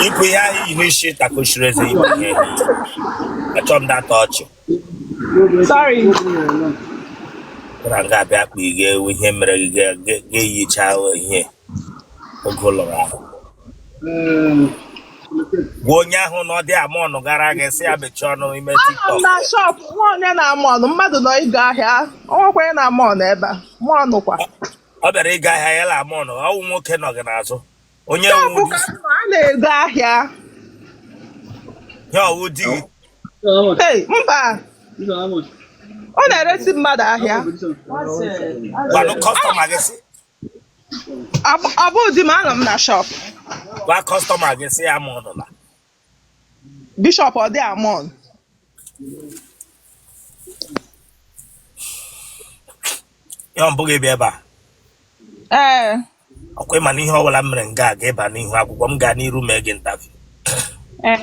Yipụ ihe ahụ i yi n'isi takoshiri eze yipụ ihe achọ m data ọchị. Sorry. Bịara nga abịa kpa ị ga-ewu ihe mere gị ga-eyicha ihe oge ụlọrọ ahụ. Gwa onye ahụ na ọ dị ama ọnụ gara gị sị ya mechie ọnụ ime Anọ m TikTok. na shop nwa onye na-ama ọnụ mmadụ nọ ịga ahịa o nwekwa onye na-ama ọnụ ebe a ma ọnụ kwa. Ọ bịara ịga ahịa ya la ama ọnụ ọ wụ nwoke nọ gị n'azụ. Onye Shop wụ ka m nọ a na-ego ahịa. Ya ọ wụ di gị. Hey, mba. Ọ na-eresi mmadụ ahịa. Gwanụ customer gị sị Ọ bụ di m anọ m na shop. Gwa customer gị sị ya ama ọnụla. Bishop ọ dị ama ọnụ. Ya mbụ gị bịa ebe a. Ee. Ọkwa ị ma na ihe ọbụla m mere nga a ga-ịba n'ihu akwụkwọ m gaa n'iru mee gị interview. Ee,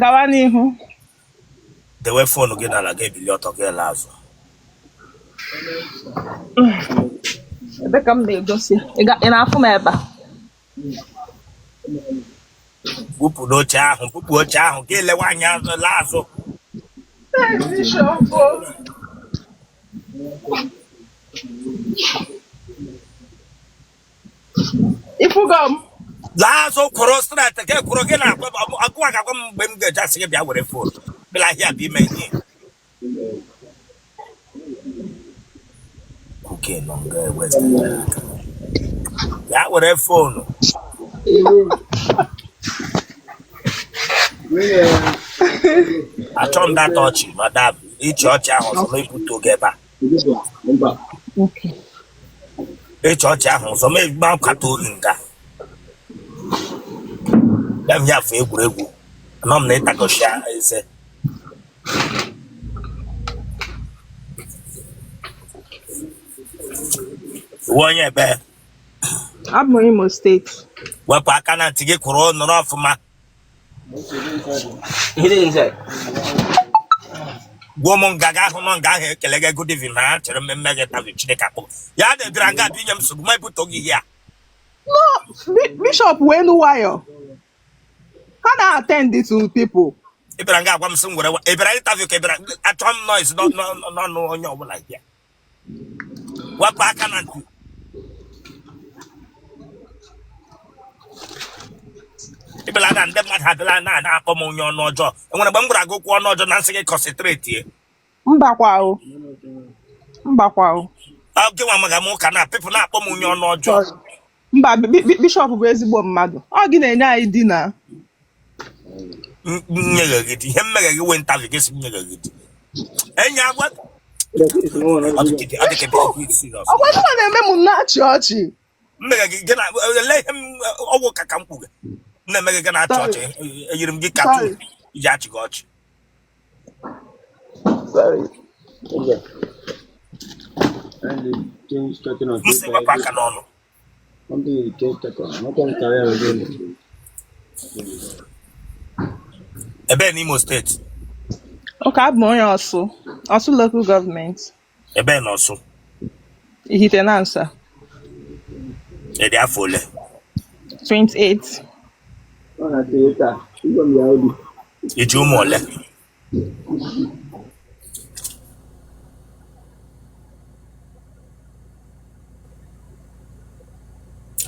gawa n'ihu. Dewe phone gị n'ala gị ebili ọtọ gị ele azụ. Ebe ka m na-egosi ị na-afụ m ebe a? Bupụ n'oche ahụ, bupụ oche ahụ, gị elewe anya azụ laa azụ. Ị fụgo m. Laa azụ kwụrụ straight ka kwụrụ gị na-agwa agụwa ga-agwa m mgbe m ga-eji asị gị bịa were phone bịala ahịa bụ ime ihe. Kuke nọ nga eweta ya were phone. Achọ m data ọchị madam ịchị ọchị ahụ ọzọ ma ebute oge ebe a. Ịchị ọchị ahụ ọzọ ma egbe akwata ohi nga. Ya m ya afọ egwuregwu. Anọ m na ịtakọshi eze. Ị wụ onye ebe? Abụ m Imo State. Wepụ aka na ntị gị kwụrụ nọrọ ọfụma. Gwa m nga ahụ nọ nga ahụ ekele gị good evening na ha chere mmemme gị tabi Chineke akpọ ya na-ebira nga abịa inye m nsogbu ma ebute oge ihe a. No, Bishop wee nụ nwayọ. Ha na-attend to people. Ị bịara nga agwa m sị m were ị bịara interview ka ị bịara achọ m noise n'ọnụ onye ọbụla bịa wepụ aka na ntị ị bịala na ndị mmadụ abịala na na-akpọ m onye ọnụ ọjọọ enwere mgbe m gwara gị okwu ọnụ ọjọọ na m sị gị concentrate Mbakwa o. Mbakwa o. Gị nwa maga m ụka na people na-akpọ m onye ọnụ ọjọọ. Mba, Bishop bụ ezigbo mmadụ. Ọ gị na-enye anyị di na. Nyeghe gị di ihe m meghe gị wee interview gị sị m nyeghe gị di enyi agwa Ọkwa ndị na-eme m na-achị ọchị. Mmeghe gị gị na ele ihe m ọgwụ ka ka m kwuge m na-eme gị gị na-achị ọchị eyiri m gị cartoon iji achị gị ọchị. Sorry. M sị wepụ aka n'ọnụ. Ebe n'Imo State? Okay, abụ m onye Ọsụ. Ọsụ local government. Ebe na Ọsụ? Ihitenansa. Ị dị afọ ole? 28. I ji ụmụ ole?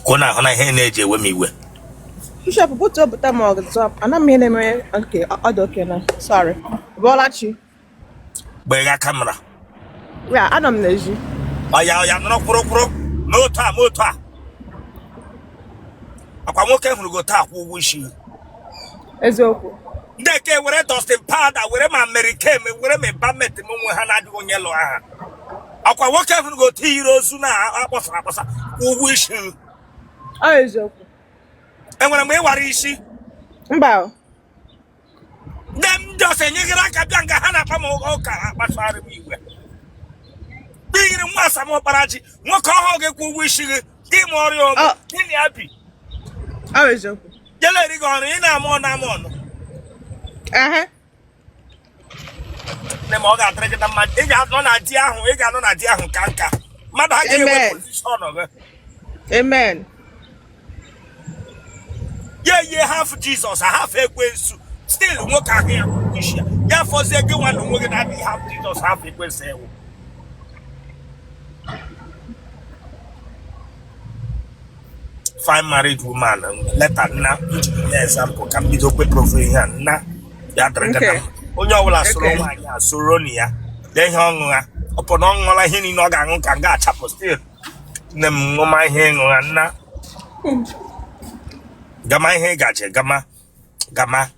Kwuo na ahụ na ihe na-eji ewe m iwe. Bishop butuo bụta ma ọ zọ ana m ihe na-eme nke ọ dị okay na sorry. Bọlachi. Gbegha camera. Ya anọ m n'ezi. Ọya ọya nọrọ kwụrụ kwụrụ n'otu a ma otu a. Akwa nwoke hụrụ gị otu akwụ ụgwọ isi. Eziokwu. Ndị eke were dusting powder were ma Mary Kay were ma Bamet m onwe ha na-adịghị onye lụ ha. Akwa nwoke hụrụ gị otu yiri ozu na akpọsara akpọsa kwụ ụgwọ isi. Ọ eziokwu. Enwere mgbe ị wara isi? Mba. Ndị ndị ọsọ enyeghere aka bịa nga ha na-akpa m ụka ha kpasara m iwe. Biyiri nwa Asam Ọkparaji nwoke ọhụụ gị kwụ ụgwọ isi gị gị ma ọrịa ụmụ gịnị ya bi. Ọ eziokwu. Jele eri gị ọrụ ị na-ama ọnụ ama ọnụ. Nne m ọ ga-adịrị gị na mma ị ga-anọ na di ahụ ị ga-anọ na di ahụ ka nka mmadụ ha ga-enwe Amen. position gị. Amen. Ya eyie half Jesus, half ekwensu, still nwoke ahụ ya kwụrụ isi ya. Ya fọzie gị nwa na onwe gị na-adịghị half Jesus, half ekwensu ewu. Fine married woman, leta nna njikọ example ka m bido kwe profe ihe a nna ya dịrị gị na Okay. mma. Onye ọbụla soro Okay. nwaanyị a soro na ya lee ihe ọṅụ ha ọpụ na ọ ṅụọla ihe niile ọ ga-aṅụ ka m ga-achapụ still nne m ṅụma ihe ịṅụ ha nna gama ihe ị gaje gama gama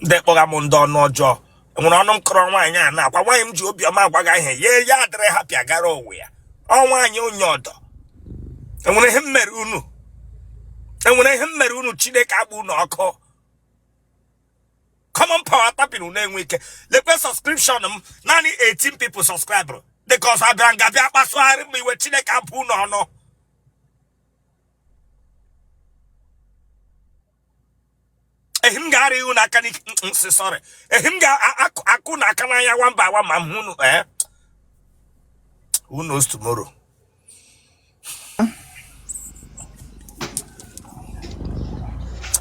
ndị kpọga m ndị ọnụ ọjọọ enwere ọnụ m kọrọ nwaanyị a na-akwa nwaanyị m ji obiọma agwa gị ihe ya ya adịrị happy agara onwe ya ọ nwaanyị onye ọdọ enwere ihe m mere unu enwere ihe m mere unu Chineke agba unu ọkụ. Common power tapping unu enwe ike lekwe subscription m naanị 18 people subscribe dịka ọzọ abịa nga bịa kpasugharị m iwe Chineke abụ unu ọnụ. Ehi m ga-arị unu aka n'ike nsị sorry ehi m ga-akụ na aka n'anya one by one ma m hụ unu eh who knows tomorrow.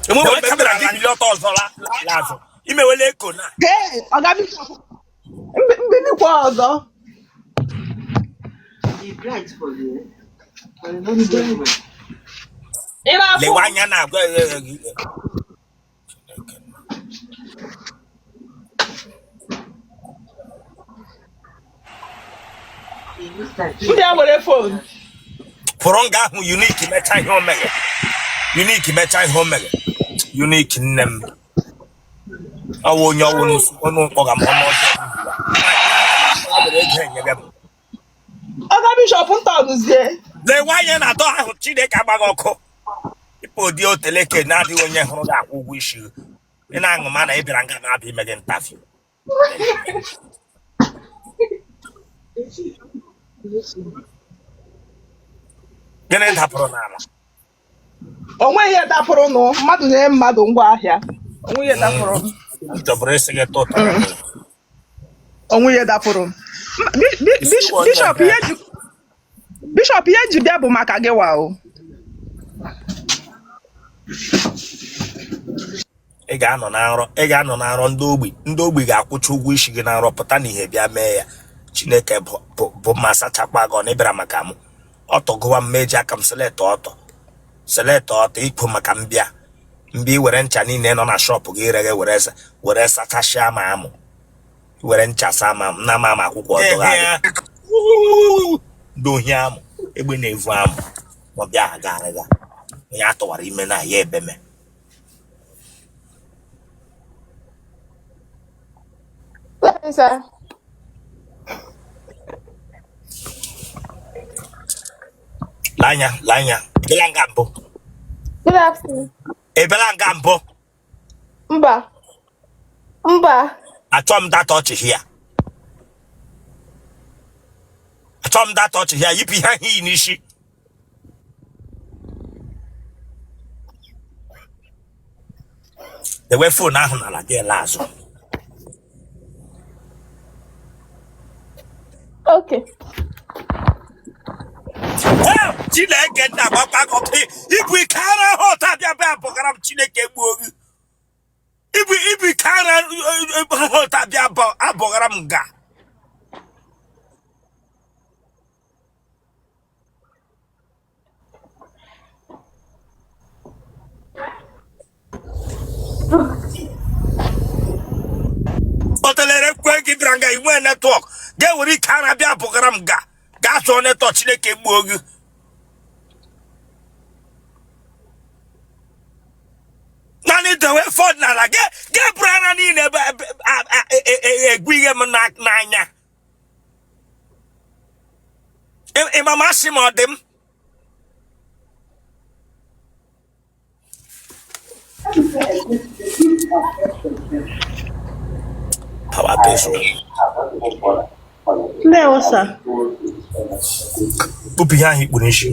Enweghị camera gị bili ọtọ ọzọ la azụ imewele eko na Hey, Oga Bishop, mbilikwa ọzọ. E bright for you, but e no see well. Ị na-afụ lewe m? anya na agwa. Ndị a were phone. Pụrụ nga ahụ Unique mecha ihe o mere. Unique mecha ihe o mere. Unique nne m ọwụ onye ọwụ ọnụ mkpọga m ọnụ ọjọọ a were ego enyere m. Oga Bishop ntọnụzie. Lewe anya na atọ ahụ Chineke agbaghị ọkụ ịpụ ụdị oteleke na-adịghị onye hụrụ gị akwụ ụgwọ isi ị na-aṅụ ma na ị bịara nga na-abịa ime gị interview. Gịnị dapụrụ n'ala? O nweghị ihe dapụrụ nụ, mmadụ na-enye mmadụ ngwa ahịa. O nweghị ihe dapụrụ. M chọburu ịsị gị tụtụ. O nweghị ihe dapụrụ. Bishop ihe ji Bishop ihe ji bịa bụ maka gị wa o. Ị ga-anọ na nrọ ị ga-anọ na nrọ ndị ogbi ndị ogbi ga-akwụcha ụgwọ isi gị na nrọ pụta n'ihe bịa mee ya. Chineke bụ ma sachakwa gị ọnụ ị bịara maka m ọtọ gụwa m eji aka m select ọtọ select ọtọ ikwu maka m bịa mgbe ị were ncha niile nọ na shop gị reghe were were sachasịa ma amụ were ncha saa ma na ama ama akwụkwọ ọtọgharị ndị ohi amụ egbe na-evu amụ ma ọ bịa agarịga onye a tụwara ime na ya ebeme. Sir. Lanya lanya ebela nga mbụ. Good afternoon. Ebela nga mbụ. Mba. Mba. Achọ m that ọchị here. Achọ m that ọchị here. Yipụ ihe ahụ i yi n'isi. Dewe phone ahụ n'ala gị ele azụ. Okay. Chineke nna gbakwa gị ọkụ ibu ike ara ahụ ọta bịa bịa bụgara m Chineke gbuo gị ibu ibu ike ara ọta bịa abọgara m nga. Otelere kwe gị bịara nga inwe network ga-ewere ike ara bịa bụgara m ga gaa chọọ network Chineke gbuo gị. Naanị dewe phone n'ala gị ga-eburu ara niile ebe egwu ihe m n'anya. Ịma masị m ọ dị m. Power peso. Ndewo sir. Kpụpụ ihe ahụ i kpu n'isi.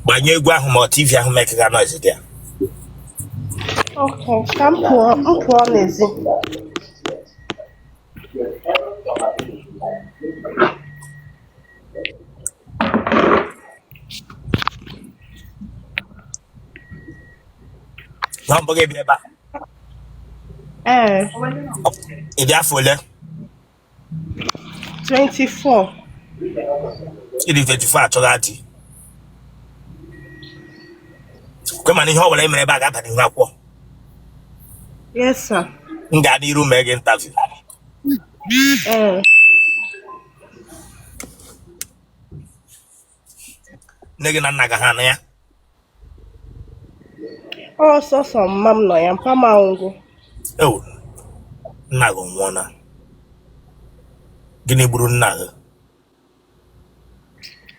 Gbanye egwu ahụ ma ọ TV ahụ make ga noise dị ya. Okay, ka m pụọ n'ezi. Na mbụ gị bịa ebe a? Ee. Ị dị afọ ole? 24. Ị dị 24 achọghị di. Kwe mana ihe ọ bụla e mere ebe a ga-aba n'ihu akwụkwọ. Yes, sir. M gaa n'iru mee gị interview. Ee. Nne gị na nna gị ha nọ ya? Ọ sọsọ mma m nọ ya, mpa m anwụgo. Ewo, nna gị nwụọna. Gịnị gburu nna gị?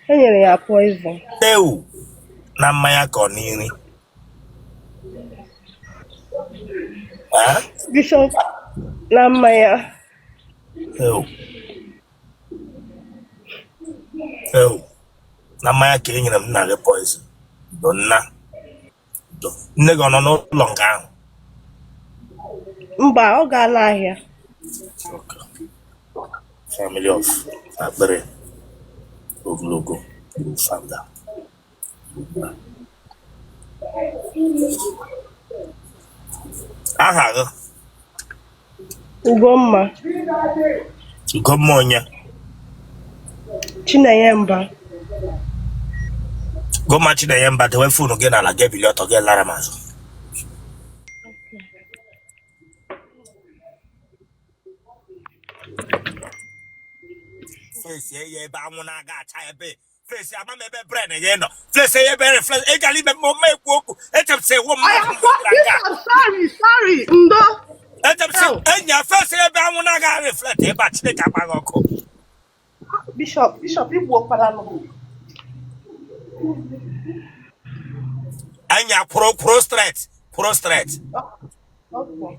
E nyere ya poison. Ewu, na mmanya ka ọ n'iri? Bishop, na mmanya. Ewu. Ewu. Na mmanya ka e nyere nna gị poison. Ndo nna. Ndo. Nne gị ọ nọ n'ụlọ nga ahụ? Mba, ọ gaala ahịa. Okay. Family of akpịrị ogologo founder. Aha gị? Ugomma. Ugomma onye? Chinenye Mba. Ugomma Chinenye Mba, dewe phone gị n'ala, gị ebili ọtọ gị lara m azụ. Face ya ebe anwụ na-aga acha ebe face ama m ebe brain gị nọ face ya ebe reflex ị gara ime mmemme ekwu okwu eche m sị ewu mmadụ Sorry, sorry, ndo. Eche m sị enyi ya face ya ebe anwụ na-aga reflect ebe a Chineke agbaghị ọkụ. Bishop, Bishop, igbu ọkpara nọ. Enyi ya kwụrụ kwụrụ straight, kwụrụ straight. Okay.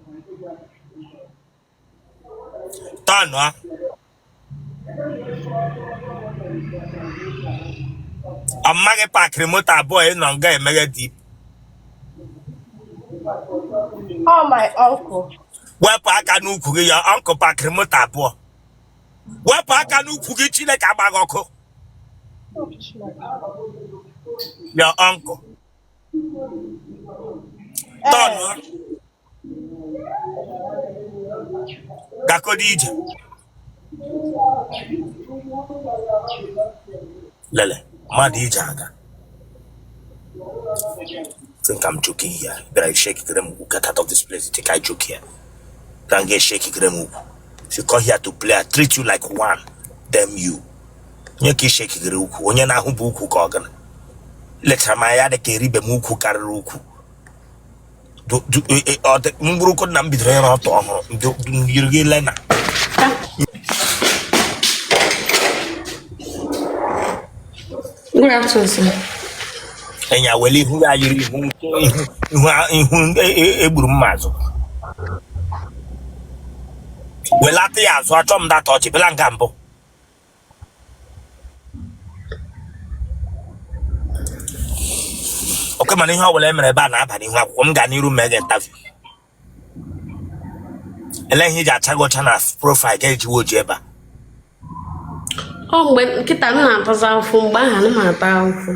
Tọnụọ. Ọ mma gị pakịrị moto abụọ ị nọ nga emeghe di. Oh, my uncle. Wepụ aka n'ukwu gị, ya uncle pakịrị moto abụọ. Wepụ aka n'ukwu gị, Chineke agbaghị ọkụ. Your uncle. Tọnụọ. Gakodo ije. Lele, mmadụ ije aga. Think I'm joking here. Better shake it, get out of this place. You think I joke here? Can get shake it. If you come here to play, I treat you like one. Damn you. Onye ka ishake gịrị ukwu, onye na-ahụ bụ ukwu ka ọ gana. Lechara m anya dị ka eribe m ukwu karịrị ukwu. Mgburukwụ nna m bidoro ịrụ ọtọ ọhụrụ yiri gị lena. Good afternoon, sir. Enya wele ihu ya yiri ihu ihu ihu egburu mma azụ. Welata ya azụ, achọ m data ọchị bịala nga mbụ. Oke mana ihe ọ bụla e mere ebe a na-aba n'ihu akwụkwọ m gaa n'iru mee gị interview. Ele ihe iji acha gị ọcha na profile ga-ejiwe oji ebe a. Ọ mgbe nkịta m na-atazi afụfụ, mgbe ahụ ana m ata afụfụ.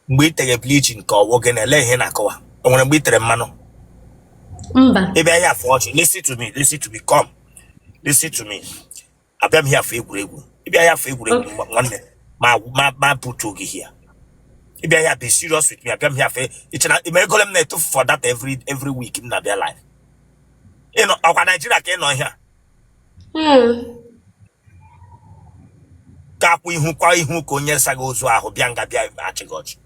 Mgbe ị tere bleaching ka ọwụ gị na ele ihe na-akọwa? O nwere mgbe ị tere mmanụ? Mba. Ị bịa here for ọchị. Listen to me, listen to me, come. Listen to me. Abịa m here for egwuregwu. Ị bịa here for egwuregwu nwanne ma ma ma butuo gị here. Ị bịa here be serious with me. Abịa m here for iche na ime ego m na-etufu for that every week m na-abịa live. Ị nọ ọkwa Naijiria ka ị nọ ihe a? Ka akwụ ihu kwa ihu ka onye saghị ozu ahụ bịa nga bịa achị gị ọchị.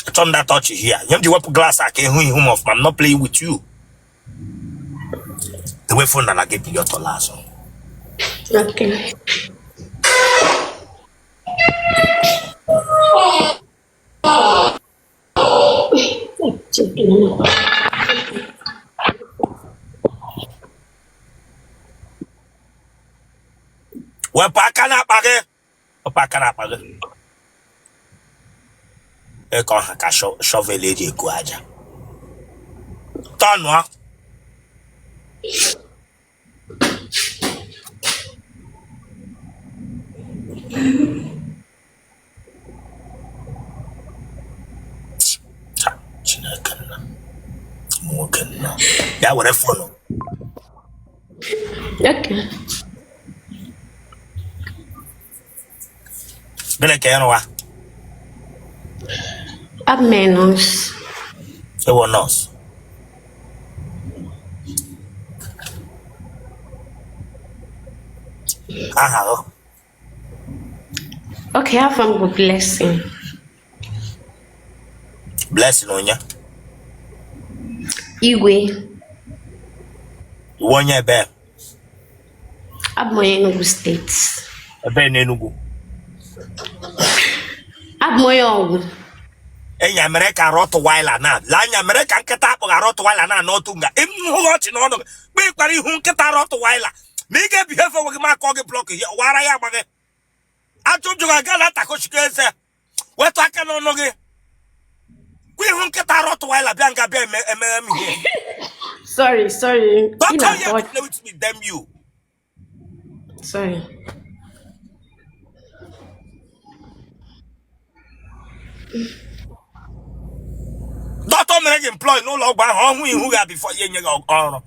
Achọ m that touch here. Nye m ji wepụ glass a ka ịhụ ihu m ọfụma. I'm not playing with you. Dewe phone n'ala gị bili ọtọ laa azụ. Okay. Wepụ aka n'akpa gị. Wepụ aka n'akpa gị. Ịkọ ha ka shovel eji eku aja. Tọnụọ. No. Ya were phone. Okay. Gịnị ka ị rụwa? Abụ m nọọsụ. Ị wụ nọọsụ. Aha gị? Okay, afa m bụ Blessing. Blessing onye? Igwe. Ị wụ onye ebe? Abụ m onye Enugu steeti. Ebe n'Enugu? Abụ m onye Ọgwụ. Enya mere ka Rottweiler na lee anya mere ka nkịta akpọga Rottweiler na n'otu nga ịhụ ọchị n'ọnụ gị mgbe ị kpara ihu nkịta Rottweiler ma ị ga-ebiheve onwe gị ma akọ gị block ya wara ya agba gị ajụjụ gị aga na takochiko eze wetụ aka n'ọnụ gị kwa ihu nkịta Rottweiler bịa nga bịa emeghe m ihe. Sorry, sorry. Don't come here to play with me, damn you. Sorry. Dọkịta mere gị employ n'ụlọ ọgwụ ahụ ọ hụ ihu gị before ya enye gị ọrụ.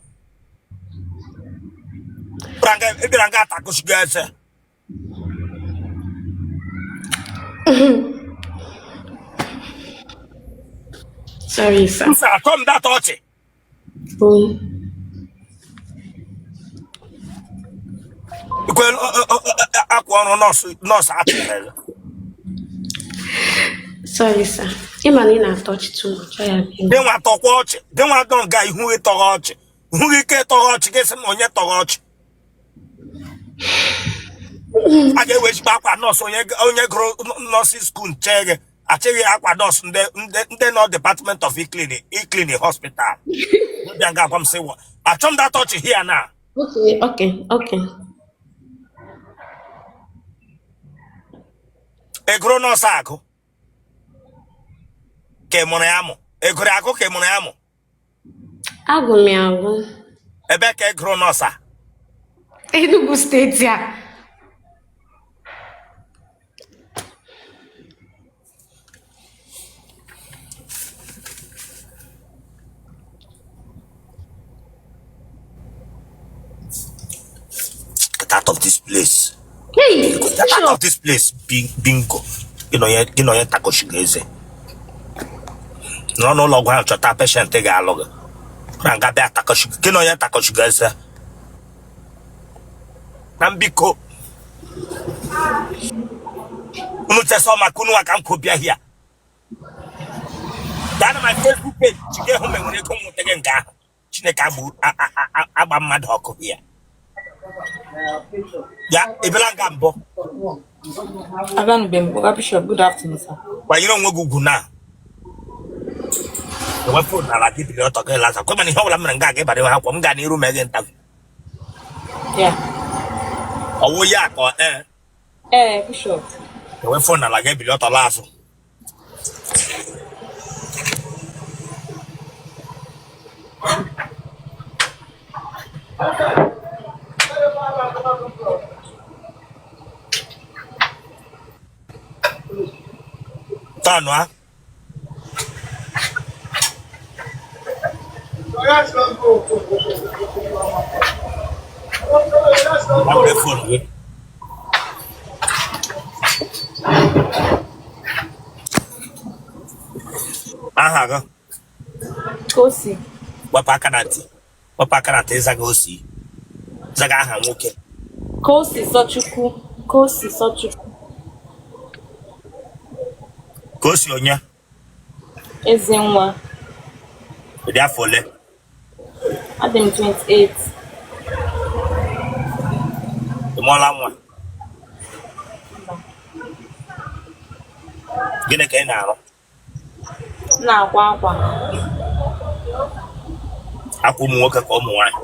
Ị bịara nga atakochiko eze. Sorry, sir. Sir, come that ọchị. Ikwe akwa ọrụ nọọsụ nọọsụ atụnyere gị. Sorry, sir. Ị ma na ị na-atọ ọchị too much. Ọ ya bụ. Gị nwa tọkwa ọchị. Gị nwa dọ nga ihu gị tọghọ ọchị. Ihu gị ike tọghọ ọchị gị sị m na onye tọghọ ọchị. A ga-ewe ezigbo akwa nọọsụ onye gụrụ nursing school nche gị achịghị akwa nọọsụ ndị nọ department of iclean hospital. Bịa nga agwa m sị achọ m that ọchị here na. Okay, okay, okay. Ị gụrụ nọọsụ agụ ka ị mụrụ ya amụ? Ị gụrụ agụ ka ị mụrụ ya amụ? Agụ m ya agụ. Ebe ka ị gụrụ nọọsụ a? Enugu steeti a. Get out of this place. Hey, Get out of this place. Bingo. Gị na onye takoshiga eze. Nọ n'ụlọ ọgwụ ahụ chọta patient ga-alụ gị. Na nga bịa takoshiga. Gị na onye takoshiga eze. Na mbiko. Unu chesa maka unu ka m kwụ bịa hia. Gaa na my Facebook page chike hụ ma enwere ego nweta gị nke ahụ. Chineke agba mmadụ ọkụ hia. Ya ebela nga mbụ. Abanube Oga Bishop, good afternoon, sir. Kwanyere onwe gị ugwu na ewepụ n'ala gị biri ọtọ gị laza kwe mana ihe ọbụla m mere nga gị bara akwụkwọ m gaa n'iru mee gị ntavi. Yeah. Ọwụ ya ka ee. Eh, Bishop. Ewepụ n'ala gị biri ọtọ laa azụ. Tọnụ a. Were phone gị. Aha gị? Kosi. Wepụ aka na ntị. Wepụ aka na ntị ịzaga osi. Zaga aha nwoke. Kosi Sochukwu. Kosi Sochukwu. Kosi onye? Ezenwa. Ịdị afọ ole? Adị m 28. Ị mụọla nwa? Gịnị ka ị na-arụ? M na-akwa akwa. Akwa ụmụ nwoke ka ụmụ nwaanyị?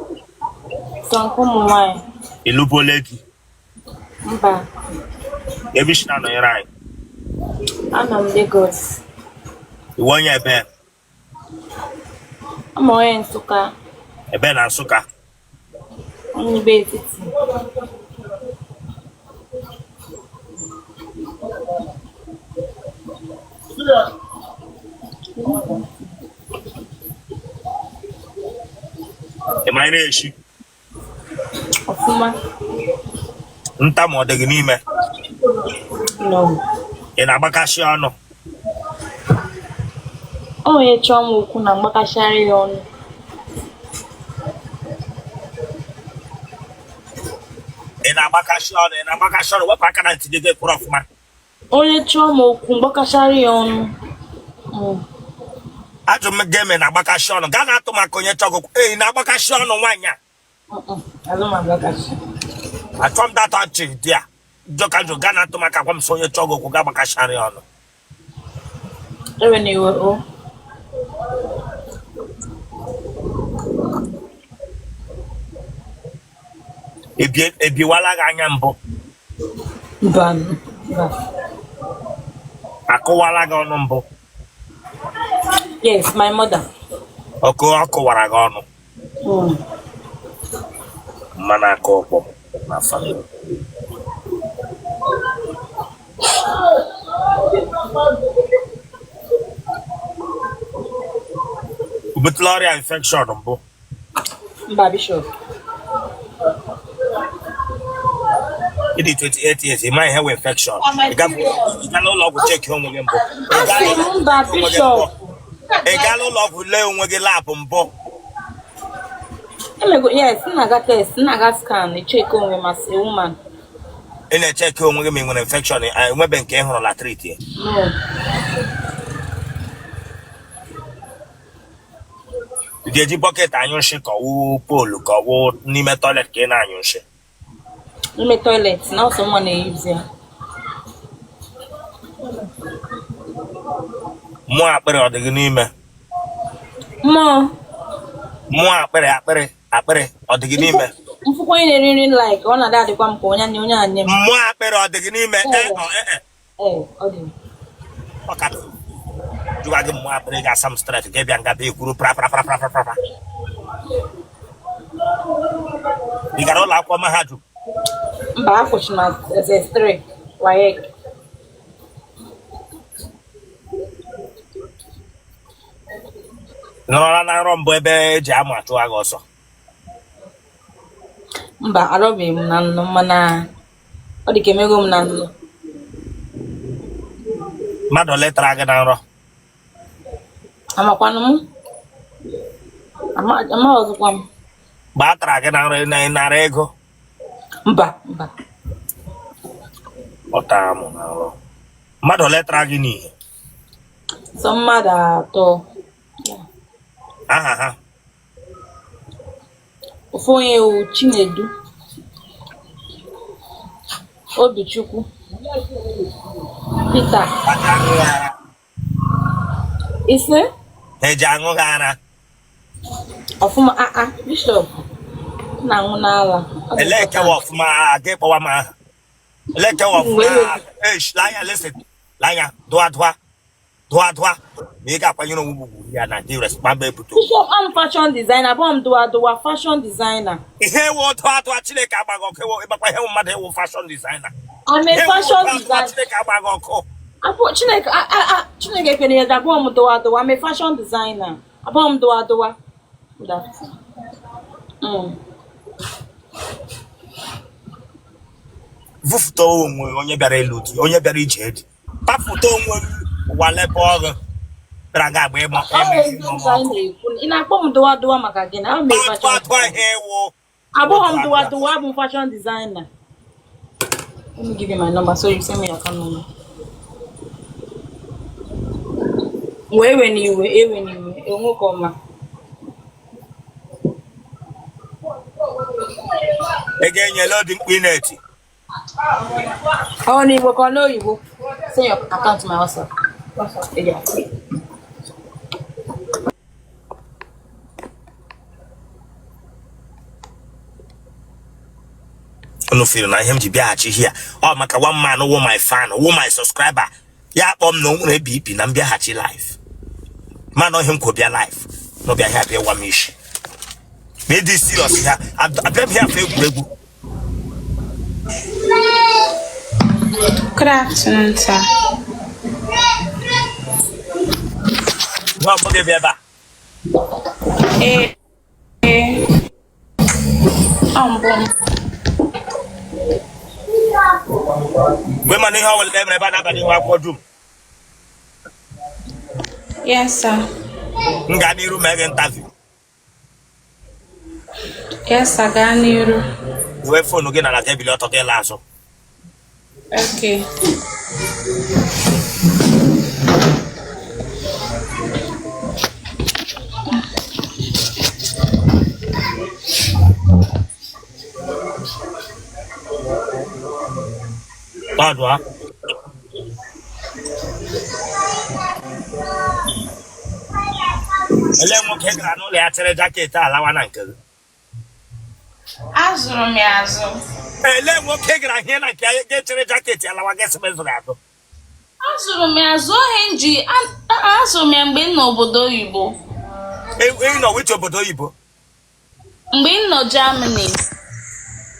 Sọ nke ụmụ nwaanyị. Ị lụbuola di? Mba. Ebe isi na-anọnyere anyị? Anọ m Lagos. Ị wụ onye ebe? Ama onye Nsụka. Ebe na Nsụka? Onye etiti. Ị ma nri eshi? Ọfụma. Ntamu ọ dị gị n'ime? No. Ị na-agbakasị ọnụ? Ọ onye chọọ m okwu na mgbakasịarị ya ọnụ. Ị na-agbakasị ọnụ? Ị na-agbakasị ọnụ? Wepụ aka na ntị gị, kwụrụ ọfụma. Onye chọọ m okwu mgbakasịarị ya ọnụ. Ajụ m gị ma ị na-agbakasị ọnụ. Gaa na-atụ maka onye chọọ gị okwu. Ee, ị na-agbakasị ọnụ nwaanyị a? Azụ m agbakasị. Achọ m data nchi dị a jọka jụ. Gaa na-atụ maka gwa m sị onye chọọ gị okwu ga-agbakasịarị ya ọnụ. Ewe na iwe o. Ebiwala gị anya mbụ? Mba, mba. Akụwala gị ọnụ mbụ? Yes, my mother. Ọkụ ọ kụwara gị ọnụ? Mmanụ aka ọkpọ na family. O butela ọrịa infection mbụ? Mba, Bishop. Ị dị 28 years, ị ma ihe wụ infection? Ị gaala ụlọ ọgwụ cheki onwe gị mbụ? Asị m mba, Bishop. Ị gaala ụlọ ọgwụ lee onwe gị lab mbụ? Emego, yes, m na-aga test, m na-aga scan, echeki onwe m as a woman. Ị na-echeki onwe gị ma ị nwere infection, enwebe nke ị hụrụ la treat ya? No. Ị ga-eji bucket anyụ nshị ka ọ wụ pole ka ọ wụ n'ime toilet ka ị na-anyụ nshị? N'ime toilet, na ọ sọ mụwa na-eyuzi ya. Mmụọ akpịrị ọ dị gị n'ime? Mmụọ? Mmụọ akpịrị, akpịrị, akpịrị ọ dị gị n'ime? M fụkwa onye na-eri nri like ọ na-adị adịkwa m ka onye anya onye anya m. Mmụọ akpịrị ọ dị gị n'ime? Ee ọ ee? Ee, ọ dị. Ọ ka jụga gị mmụọ akpịrị ga-asa m straight ka ị bịa nga bịa ekwuru pra pra pra pra pra pra. Ị gara ụlọ akwụkwọ mahadum? Mba, akwụsị na SS3 WAEC. Nọrọla na nrọ mbụ ebe eji amụ achụwa gị ọsọ? Mba, arọbeghị m na nlọ, mana ọ dị ka emego m na nlọ. Mmadụ ole tara gị na nrọ? Amakwanụ m. Amaghịzikwa m. Mgbe a tara gị na nrọ, ị nara ego? Mba, mba. Ọ tara m na nrọ. Mmadụ ole tara gị n'ihe? Sọ mmadụ atọ. Aha ha? Ofu onye wụ Chinedu Obichukwu Peter. Ise. Eji aṅụ gị ara? Ọfụma, aa, Bishop, m na-aṅụ n'ala. Elee kewa ọfụma gị kpọwa m aha? Elee kewa ọfụma? Eish, lanya, listen, lanya, dụa dụa dụa dụa ma ị ga-akwanyere onwe ugwu ya na gị respect ebute. Bishop, I'm fashion designer, abụọ m dụwa dụwa fashion designer. Ihe ewu dụa dụa Chineke agbaghị ọkụ. Ewu ịgbakwa ihe mmadụ ewu fashion designer. I'm a fashion designer. Chineke agbaghị ọkụ. Abụ Chineke Chineke kwere ya, abụọ m dụwa dụwa. I'm a fashion designer. Abụọ m dụwa dụwa. Vụfụta onwe onye bịara ịlụ di, onye bịara ije di, papụta onwe gị ụwa lepe ọgụ bịara ga agba ịmụ. Ị na-akpọ m dụwa dụwa maka gịnị? Dụwa ihe ewu. Abụghị m dụwa dụwa, abụ m fashion designer. Let me give you my number so you send me your account number. Wee ewe n'iwe, ewe n'iwe, nwoke ọma. Ị ga-enyela ụdị mkpu ị na-eti. Ọ n'Igbo ka ọ n'oyibo? Send your account to my WhatsApp. Yeah. Unu feel na ihe m ji bịaghachi here ọ maka one man wụ my fan, wụ my subscriber, ya kpọọ m na o nwere BP na m bịaghachi live, mana ihe m kwụ bịa live na ọbịa here bịa wa m isi ma ịdị serious ya abịa m here for egwuregwu. Good afternoon, sir. Nwa ọgbọ gị bịa ebe a. Ee. Ọ mbụ m. Mgbe mana ihe ọbụla emere ebe a na-abalị ihu akwụkwọ dum. Yes, sir. M gaa n'iru mee gị interview? Yes, sir. Gaa n'iru. Wee phone gị nara gị ebili ọtọ gị laa azụ. Okay. Gbadua. Ele nwoke gara n'ụlọ ya chere jacket alawa na nke gị? Azụrụ m ya azụ. Ele nwoke gara hie na nke ya ga-echere jacket alawa gị sị m zụrụ azụ? Azụrụ m ya azụ ohe m ji azụrụ m ya mgbe m nọ obodo oyibo. Ị nọ which obodo oyibo? Mgbe m nọ Germany.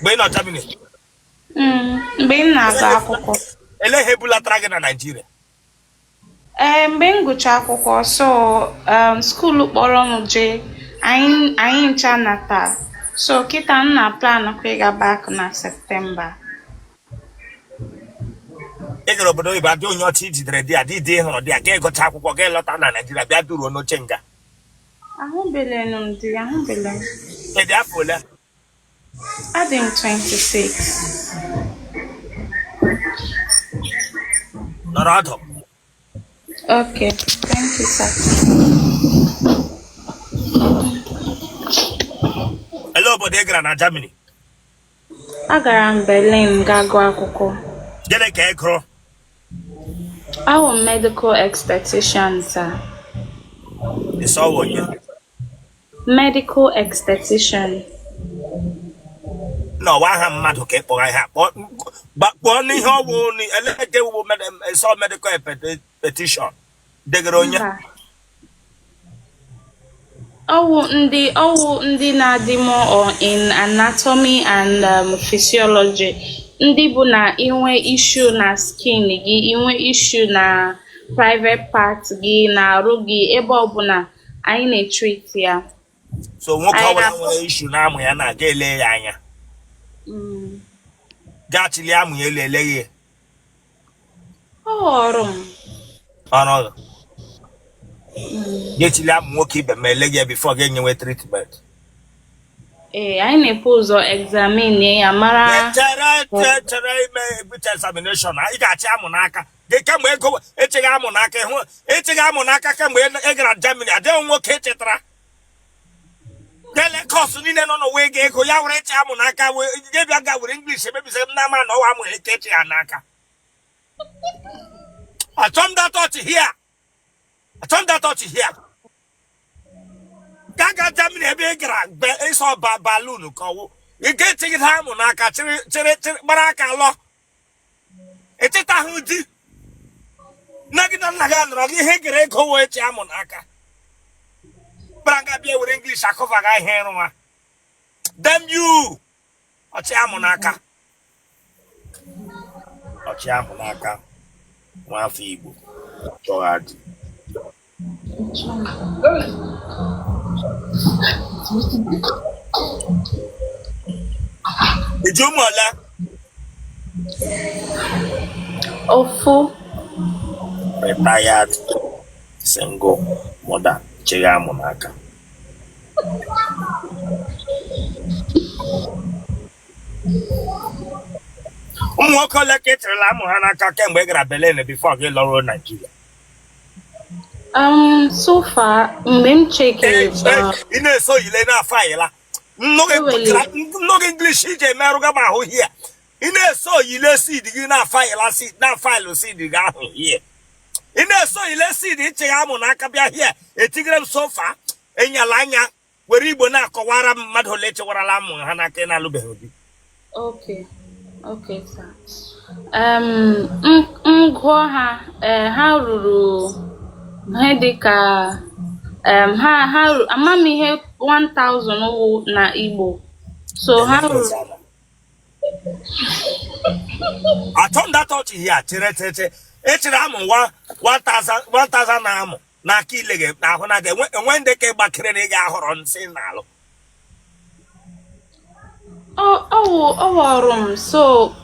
Mgbe ị nọ Germany? Mgbe m na-agụ akwụkwọ. Ele ihe bulatara gị na Naịjirịa? Ee, mgbe m gụcha akwụkwọ, so school kpọrọ m jee, anyị ncha nata. So kịta m na plan kwa ịga back na September. Ị gara obodo oyibo adị onye ọcha ijidere di ya dị di hụrụ di ya ga ịgụcha akwụkwọ ga lọta na Naịjirịa bịa duruo n'oche nga. Ahụbelenụ m di, ahụbele m. Ị dị afọ ole? Adị m 26. Nọrọ ọdụ. Okay, thank you, sir. Ele obodo ị gara na Germany? Agara m Berlin gaa gụọ akwụkwọ. Gịnị ka ị gụrụ? Awụ m medical esthetician, sir. Ị sị ọwụ onye? Medical esthetician. Na ọwa aha mmadụ ka ị kpọrọ ihe a kpọọ n'ihe ọwụ eleke wu sọ medical petition degere onye? Ọwụ ndị na-adị more in anatomy and physiology, ndị bụ na inwe issue na skin gị, inwe issue na private part gị, na arụ gị, ebe ọbụla anyị na-etreat ya. So nwoke ọbụla nwere issue na amụ ya na-aga ele ya anya, gaa chili amụ ya elu eleghị ya? Ọrụ m. Ọrụ gị ga-echili amụ nwoke ibe ma eleghị ya before ga-enyewe treatment? Ee, anyị na-ebu ụzọ examine ya mara. Chere, chere, ime ebuche examination ị ga-achị amụ n'aka gị kemgbe ego echeghị amụ n'aka ịhụ echeghị amụ n'aka kemgbe ị gara Germany adịghị nwoke echetara dele course niile nọ n'ụwa ego ego ya were eche amụ n'aka wee bịa ga were English emebisi m n'ama na ọwa amụ eke eche ya n'aka. Achọ m that touch here, achọ m that touch here. Ga ga Germany ebe ị gara ịsọ balloon ka ọwụ ị ga-echegide amụ n'aka chịrị chịrị chịrị gbara aka lọ echetahụ di nne gị na nna gị anọrọ gị ihe gere ego wee chi amụ n'aka gbara nga bịa were English akọva ga ihe ịrụwa. Damn you, ọchị amụ n'aka, ọchị amụ n'aka, nwafọ Igbo chọrọ di. Iji ụmụ ole? Ofu. Retired single mother chịrị amụ n'aka. Ụmụ nwoke ole ka ị chịrịla amụ ha n'aka kemgbe ị gara Berlin before gị lọruo Naijiria? So far, mgbe m chekere, Ị na-eso yile na-afọ ayịla nnọgị English iji emerụga m ahụ hie. Ị na-eso yile seed gị na-afọ ayịla seed na faịlụ seed gị ahụ hie. Ị na-eso yile seed ịchịghị amụ n'aka bịa hie etigere m sofa enyala anya were Igbo na-akọwara m mmadụ ole chewarala amụ ha n'aka ị na-alụbeghị di. Okay, sir. M gụọ ha, ha ruru ihe dịka ha ama m ihe 1000 wụ na Igbo. So ha ruru Achọ m that touch here. Chere, chere, chere, echere amụ 1000 na amụ n'aka ile gị n'ahụ na gị enwe ndị ka ịgbakere na ị ga-ahọrọ nsị n'alụ. Ọ wụ ọrụ m so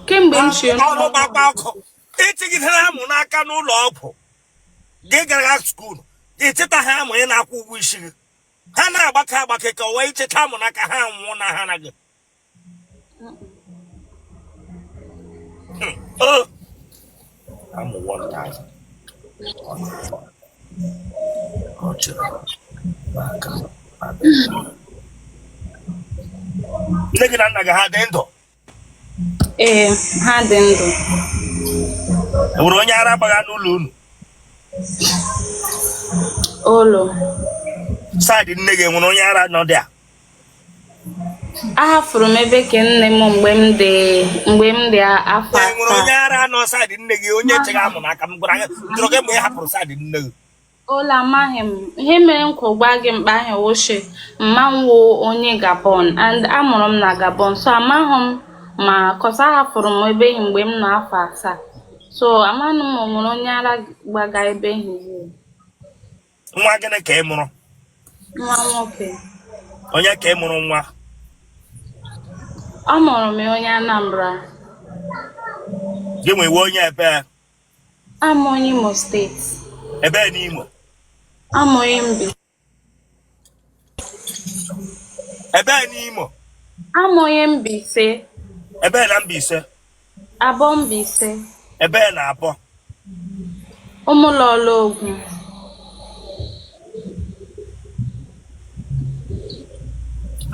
kemgbe m chi ọrụ gbakwa ọkụ itigidere amụ n'aka n'ụlọ ọgwụ gị gara school ịchịtaghị amụ ị na-akwụ ụgwọ isi gị ha na-agbake agbake ka wee icheta amụ n'aka ha nwụọ na ha na gị. Amụ 1000 ọ chịrị n'aka. Nne gị na nna gị ha dị ndụ? Ee, ha dị ndụ. Enwere onye ara gbagha n'ụlọ unu? Olo. Side nne gị enwere onye ara nọ dị a? Ahafuru m ebe ke nne m mgbe m dị afọ E nwere 7. onye ara nọ side nne gị onye chịghị amụ n'aka m gwara gị jụrụ gị mgbe ị hapụrụ side nne gị. Olo, amaghị m ihe mere m kwụ gwa gị mkpa ahụ woche mma m wụ onye Gabon and amụrụ m na Gabon so amaghị m ma cause ahafuru m ebe ahụ mgbe m nọ afọ 7 so amaghị m ma o nwere onye ara gbaga ebe ahụ. Nwa gịnị ka ị mụrụ? Nwa nwoke. Onye ka ị mụrụ nwa? Ọ mụrụ m onye Anambra. Gị nwewe onye ebe? Amụ onye Imo steeti. Ebe n'Imo? Amụ onye Mbaise. Ebe n'Imo? Amụ onye Mbaise. Ebe na Mbaise? Abọ Mbaise. Ebe na Abọ? Ụmụlọlọ Ogwu.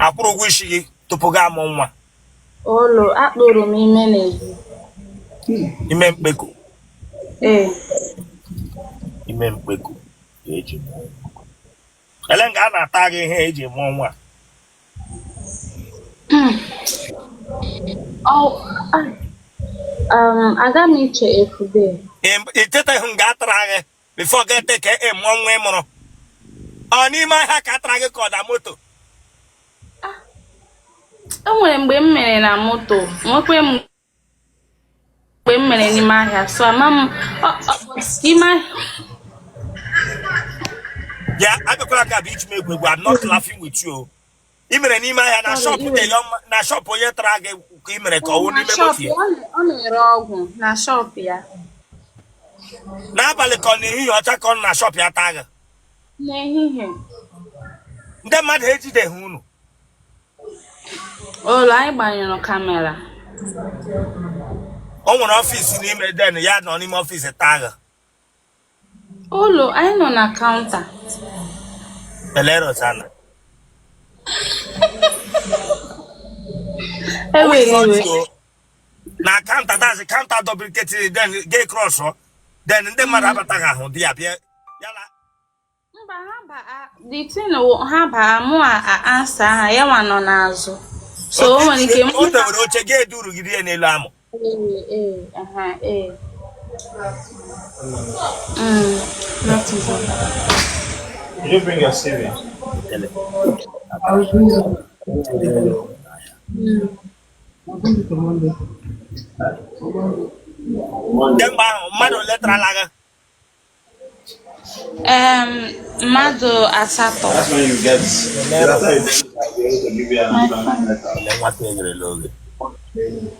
Akwụrụ ụgwọ isi gị tupu gị amụ nwa? Olo, akpụrụ m ime n'ezi. Ime mkpeko? Ee. Ime mkpeko ka eji mụọ nwa. Ele nga a na-ata gị ihe eji mụọ nwa? Aga m iche efude. Ị chetaghị nga atara gị before gị ete ka ị mụọ nwa ị mụrụ? Ọ n'ime ahịa ka atara gị ka ọ da moto? E nwere mgbe m mere na moto, nwekwe mgbe m mere n'ime ahịa so ama m n'ime ahịa. Ya abịakwala ka bụ iji m egwu egwu. I'm not laughing with you. Ị mere n'ime ahịa na shop na shop onye tara gị ka ị mere ka ọ wụ n'ime moto ya? Ọ na-ere ọgwụ na shop ya. N'abalị ka ọ n'ehihie ọcha ka ọ nọ na shop ya taa gị? N'ehihie. Ndị mmadụ ejideghị unu? Olo, anyị gbanyụrụ kamera. O nwere ọfịs n'ime den ya nọ n'ime ọfịs taa gị? Olo, anyị nọ na kaụnta. Ele Rosanna. Ewere iwe. Na counter, that's counter duplicate then gay cross then ndị mmadụ abataghị ahụ di ya bịa yala. Mba, ha baa the thing ha baa mụ a answer ha ya nwa nọ n'azụ. So o nwere ike o dewere oche gị edurugide ya n'elu amụ. Ee, aha, ee. Did you bring your CV? I'll bring it. I'll bring it on Monday. Kemgbe ahụ mmadụ ole tarala gị? Mmadụ 8. That's when you get. That's how you be able to give you an employment letter. Ole nwata enyerela oge?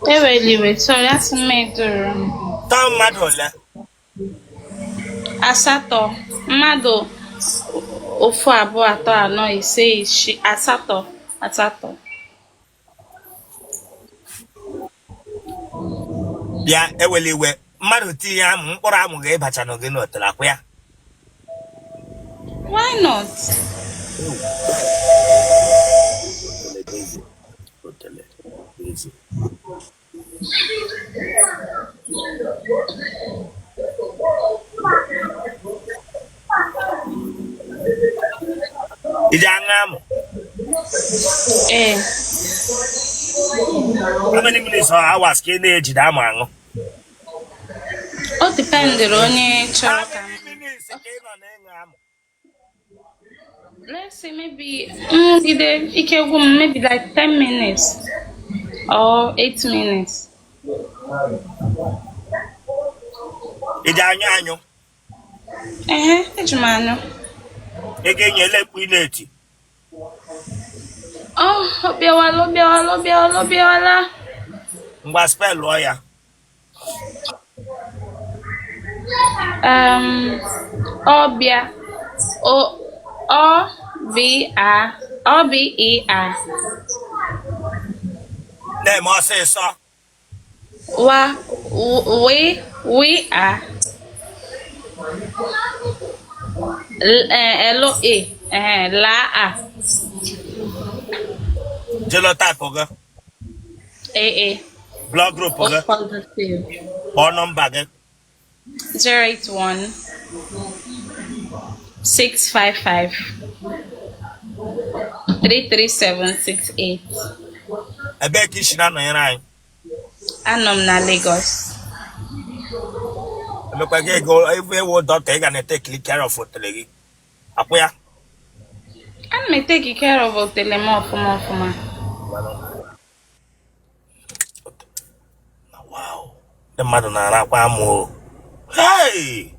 Ewela iwe, sorry, asị m eduru m. Taa mmadụ ole? 8. Mmadụ 1 2 3 4 5 6 8 8. Bịa ewela iwe, mmadụ tinye amụ mkpụrụ amụ ga-ịbacha n'oge n'otele akwụ ya. Why not? Otele eze. Iji aṅụ amụ? Ee. How many minutes or hours ka ị na-ejide amụ aṅụ? O dependere onye chọrọ How ka many minutes ka ị nọ na-ịṅụ amụ? Let's say maybe ike gwụ m maybe like 10 minutes or 8 minutes. Iji anyụ anyụ? Ehe, eji m anyụ. Ị ga-enye ele mkpu ị na-eti? Oh, Ọ bịawala, ọ bịawala, ọ bịawala, ọ bịawala. Ngwa, spellụọ ya. Ọbịa. O O B A O B E A. Na-eme ọsịsọ. Wa W W A L L A la A. Genotype gị? A A. Blood group O gị? positive. Kpọọ nọmba gị. 081 655 33768. Ebee ka i si na-anọnyere anyị? Anọ m na Lagos. Emekwa gị ego ị wụ dọkịta, ị ga na-etake care of otele gị akwụ ya? Ana m etake care of otele m ọfụma ọfụma. Wow, ndị mmadụ na-arakwa amụ o. Hey!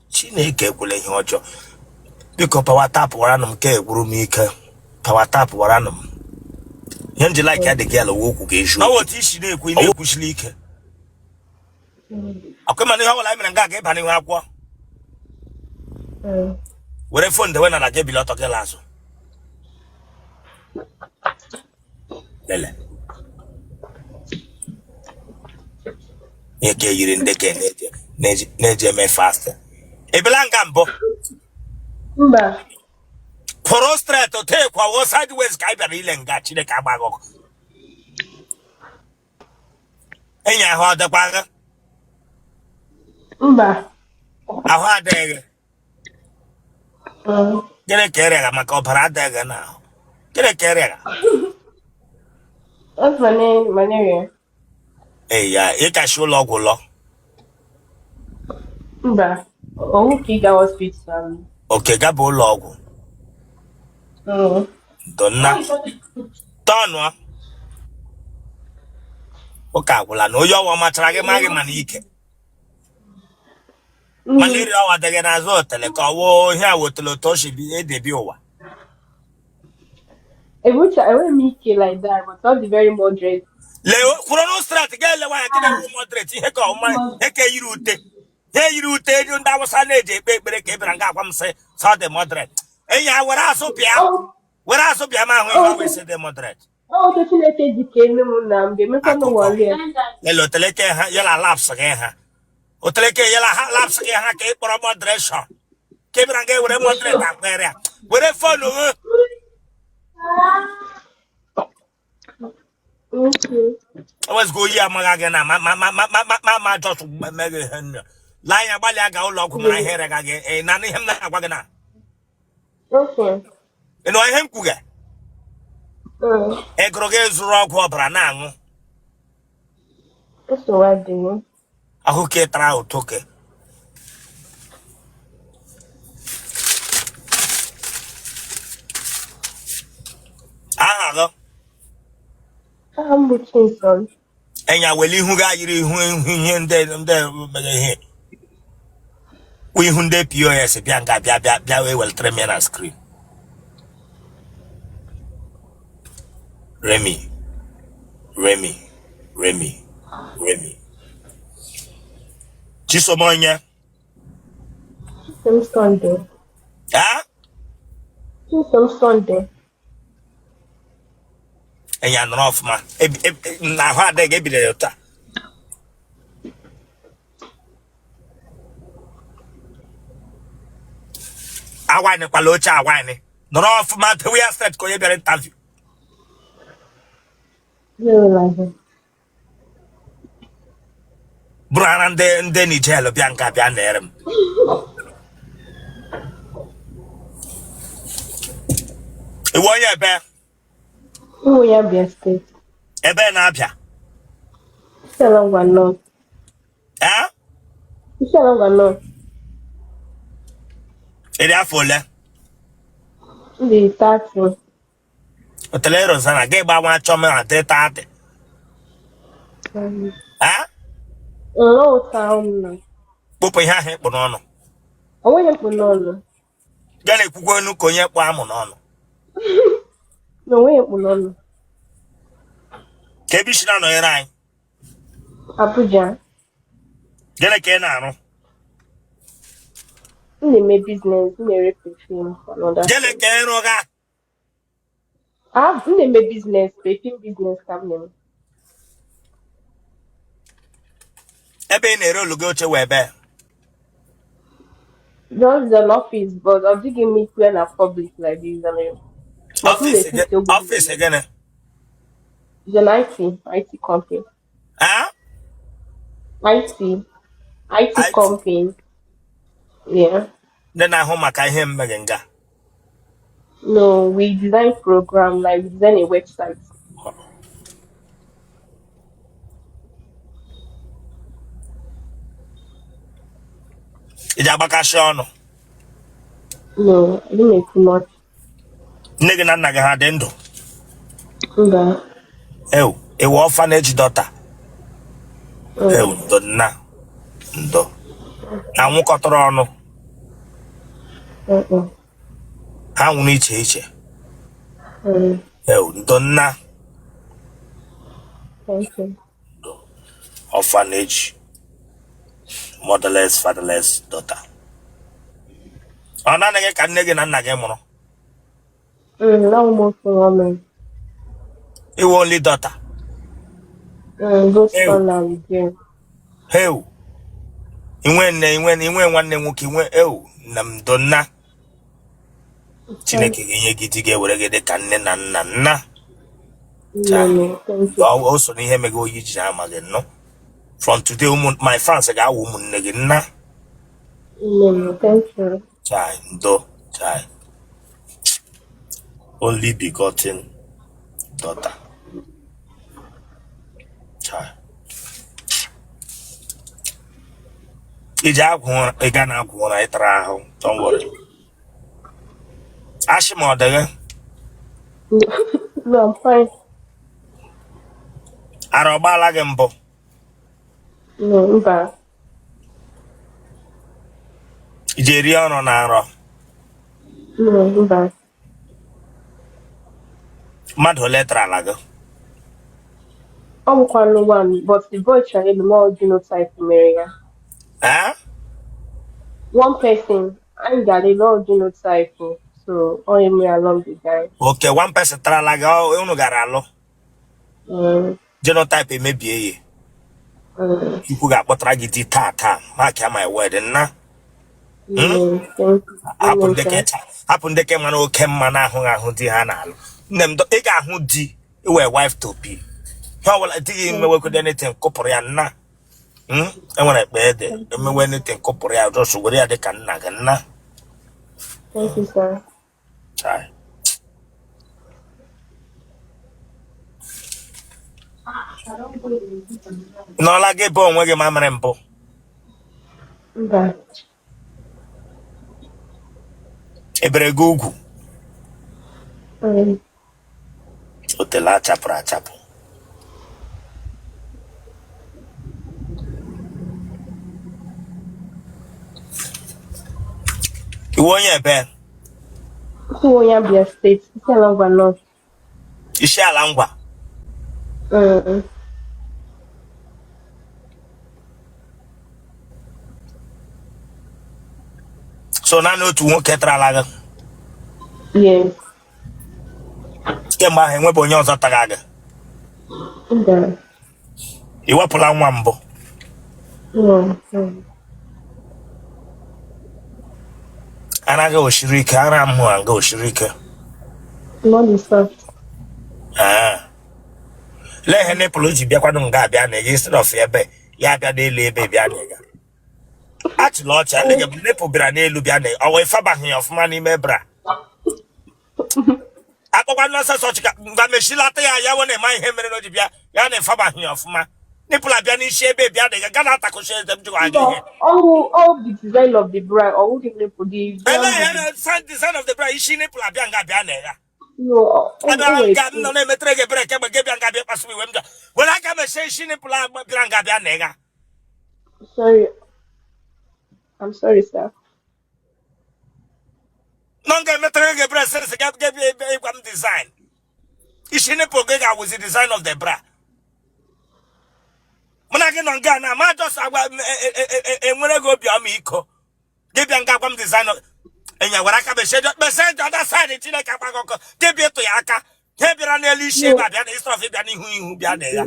Chineke ekwela ihe ọjọọ. Biko, power tap waranụ m ka egwuru m ike. Power tap waranụ m. Ihe m ji like ya dị gị ala okwu ga ezu. Ọ otu isi na-ekwu, ị na-ekwusili ike. Akwa mana ihe ọ bụla anyị mere nga aga ịba n'ihu akwụkwọ. Were phone dewe na gị, ebili ọtọ gị la azụ. Lele. Ihe ka eyiri ndị ka na-eji eme fast. Ebela nga mbụ? Mba. Kwụrụ straight, tekwawo sideways ka anyị bịara ile nga. Chineke agbaghị ọkụ. Enyi, ahụ ọ dịkwa gị? Mba. Ahụ adịghị gị? Gịnị ka ịrịaga maka ọbara adịghị gị n'ahụ? Gịnị ka ịrịaga? That's malaria. Ee ya, ịkachi ụlọ ọgwụ lọ? Mba. Owu ka ị ga hospital. Oke gaba ụlọ ọgwụ. Donna tọnụọ ụka agwụla na onye ọwa machara gị ma gị mana ike malaria ọwa dịghị n'azụ otele ka ọ woo ihe a wotele otu o si edebi ụwa. Ebucha, enweghị m ike like that, but ọ dị very moderate. Lee, kwụrụ nụ straight ga elewa ya. Gịnị wụ moderate? Ihe ka ọma, ihe ka yiri ute, ihe yiri ute elu ndị awụsa na-eji ekpe ekpere ka ị bịara nga agwa m sị sọ dị moderate. Enyi ya, were azụ bịa, were azụ bịa ma ahụ ihe ọ wee sị dị moderate. Ọ otu Chineke ji kee nne m na m ga-emekwa n'ụwa rie. Lele oteleke ha yala laps gị ha, oteleke yala ha laps gị ha ka ị kpọrọ moderation ka ị bịara nga were moderate akpere ya. Were phone gị. Okay. Ewezụga oyi amaghị gị na ma ma ma ma ma ma ma just eme gị ihe nne. Lee anya, gbalịa gaa ụlọ ọgwụ mara ihe rega gị. Ị na ihe m na-agwa gị na Okay. ị nọ ihe m kwuga? Ị gụrụ gị zụrụ ọgwụ ọbara na-aṅụ? Nsogbu adịghị. Ahụ ka ị tara ụtọ ke. Aha gị? Aha m bụ Chinson. Enya, wele ihu gị ayiri ihu ihu ihe ndị ndị mere ihe wụ ihu ndị POS bịa nga bịa bịa bịa wee welitere m ya na screen. Remy, Remy, Remy, Remy Chisom onye? Chisom Sunday. Ha? Chisom Sunday. Enya, nọrọ ọfụma. Na ahụ adịghị ebidoro ya taa. Awanyịkwala oche, awanyị. Nọrọ ọfụma, tewe ya straight ka onye bịara interview. Zero like. Bụrụ ara ndị ndị Nigel bịa nga bịa nere m iwe onye ebe? Ụmụ ya Abia State. Ebe na-abịa? Isiala Ngwa North. Ee? Isiala Ngwa North. Ịdị afọ ole? M dị 30. Otele Rosanna gị gba nwa chọm na dị 30. Ee? Nnọọ ụtọ ahụ m nọ. Kpụpụ ihe ahụ ịkpụ n'ọnụ. O nweghị mkpu n'ọnụ. Ga na-ekwukwa onu ka onye kpụ amụ n'ọnụ. Na onweghị mkpụ n'ọnụ. Ka ebe isi na-anọnyere anyị. Abuja. Gịnị ka ị na-arụ? M na-eme business, m na-ere perfume and other Gịnị things. ka ị rụga? Ah, m na-eme business, perfume business ka m na-eme. Ebe ị na-ere olugo oche wee ebe. Just an office, but ọ dịghị m ikwu ya na public like this. I mean, but m Ọfịs gị na-ekwute oge ọfịs niile. gịnị? It's an IT company. Ah? IT, IT IT company. Yeah. Ndị na-ahụ maka ihe mmeghe nga. No, we design program, like we design a website. Ị ji agbakasị ọnụ. No, I don't make too much. Nne gị na nna gị ha dị ndụ? Mba. Ew, ị wụ orphanage daughter. Ew, ndo nna. Ndo. Ha nwụkọtara ọnụ. Ha nwụrụ iche iche. Ew, ndo nna. Thank you. Orphanage, motherless, fatherless daughter. Ọ naanị gị ka nne gị na nna gị mụrụ? Now more for woman. Ị wụ only daughter. Both Ew. son and girl. Ew. Inwe nne, inwe nwanne nwoke, inwe ew, nna m ndo nna. Chineke ga-enye gị di ga-ewere gị dị ka nne na nna nna. O so n'ihe mege oyi ji ama gị nnụ. From today, ụmụ my fans ga-awụ ụmụnne gị nna. Chai, ndo, chai. Only begotten daughter. Chai. Iji agwụ ụra, ị ga na-agwụ ụra ị tara ahụ. Don't worry. Ashị ma ọ dị gị? No, I'm fine. Ara ọ gbaala gị mbụ? No, mba. Iji eri ọrụ na nrọ? No, mba. Mmadụ ole tarala gị? Ọ bụkwanụ one, but the boy chọrọ ịlụ m, ọ genotype mere ya. Eh? One person, anyị gara ịlụ ọ genotype, so ọ eme along the guy. Okay, one person tarala gị, unu gara alụ. Genotype emebie ya. Chukwu ga-akpọtara gị di taa taa. Mark my word, nna. Thank you. Hapụ ndị ka hapụ ndị ka mara oke mma na-ahụghị ahụ di ha na-alụ. Nne m, ị ga-ahụ di iwe wife to be. Ihe ọbụla di gị mewekwado anything, kụpụrụ ya nna. Enwere ekpe ede emewe anything, kụpụrụ ya, just were ya dị ka nna gị nna. Thank you, sir. Chai. Nọọla gị bụ onwe gị mamịrị mbụ? Mba. Ebere gị ugwu? Otele achapụrụ achapụ. Iwe onye ebe? Kwuo onye Abia State, Isiala Ngwa North. Isiala Ngwa? So naanị otu nwoke tarala gị? Yes. Kemgbe ahụ enwebe onye ọzọ tara gị? Mba. Ị wepụla nwa mbụ? No. Ara gị osiri ike? Ara m hụ nga osiri ike. Not soft. Lee ihe nipple ji bịakwanụ nga abịa na gị instead of ebe ya abịa n'elu ebe bịa na ga. Achịla ọchị, adịghị m nipple bịara n'elu bịa na ọ wee fabaghị ya ọfụma n'ime bra. Akpọkwa nọsọsọ ọchị ka ngwa mechilata ya ya wee na-eme ihe mere na o ji bịa ya na ịfabaghị ya ọfụma. Nipple abịa n'isi ebe bịa na ga ga na-atakụchi eze m jikwa gị ihe. All the design of the bra, all the nipple, the Ele ihe na design of the bra isi nipple abịa nga abịa na ya. No, Abịara nga m nọ na-emetere gị ebere kemgbe gị bịa nga bịa kpasu m iwe m ga were aka mechie isi nipple a bịara nga abịa na ya. Sorry. I'm sorry, sir. Nọ nga emetara gị breast sị gị bịa ịgwa m design. Isi nipple gị ga-awụzi design of the bra. Mụ na gị nọ nga na ma just agwa enwere gị obi ọmịiko. Gị bịa nga agwa m design of enya were aka mechie mechie the other side Chineke agba gị ọkụ. Gị bịa ịtụ ya aka. Ha bịara n'elu isi ebe a bịa na instead of ịbịa n'ihu ihu bịa na ya.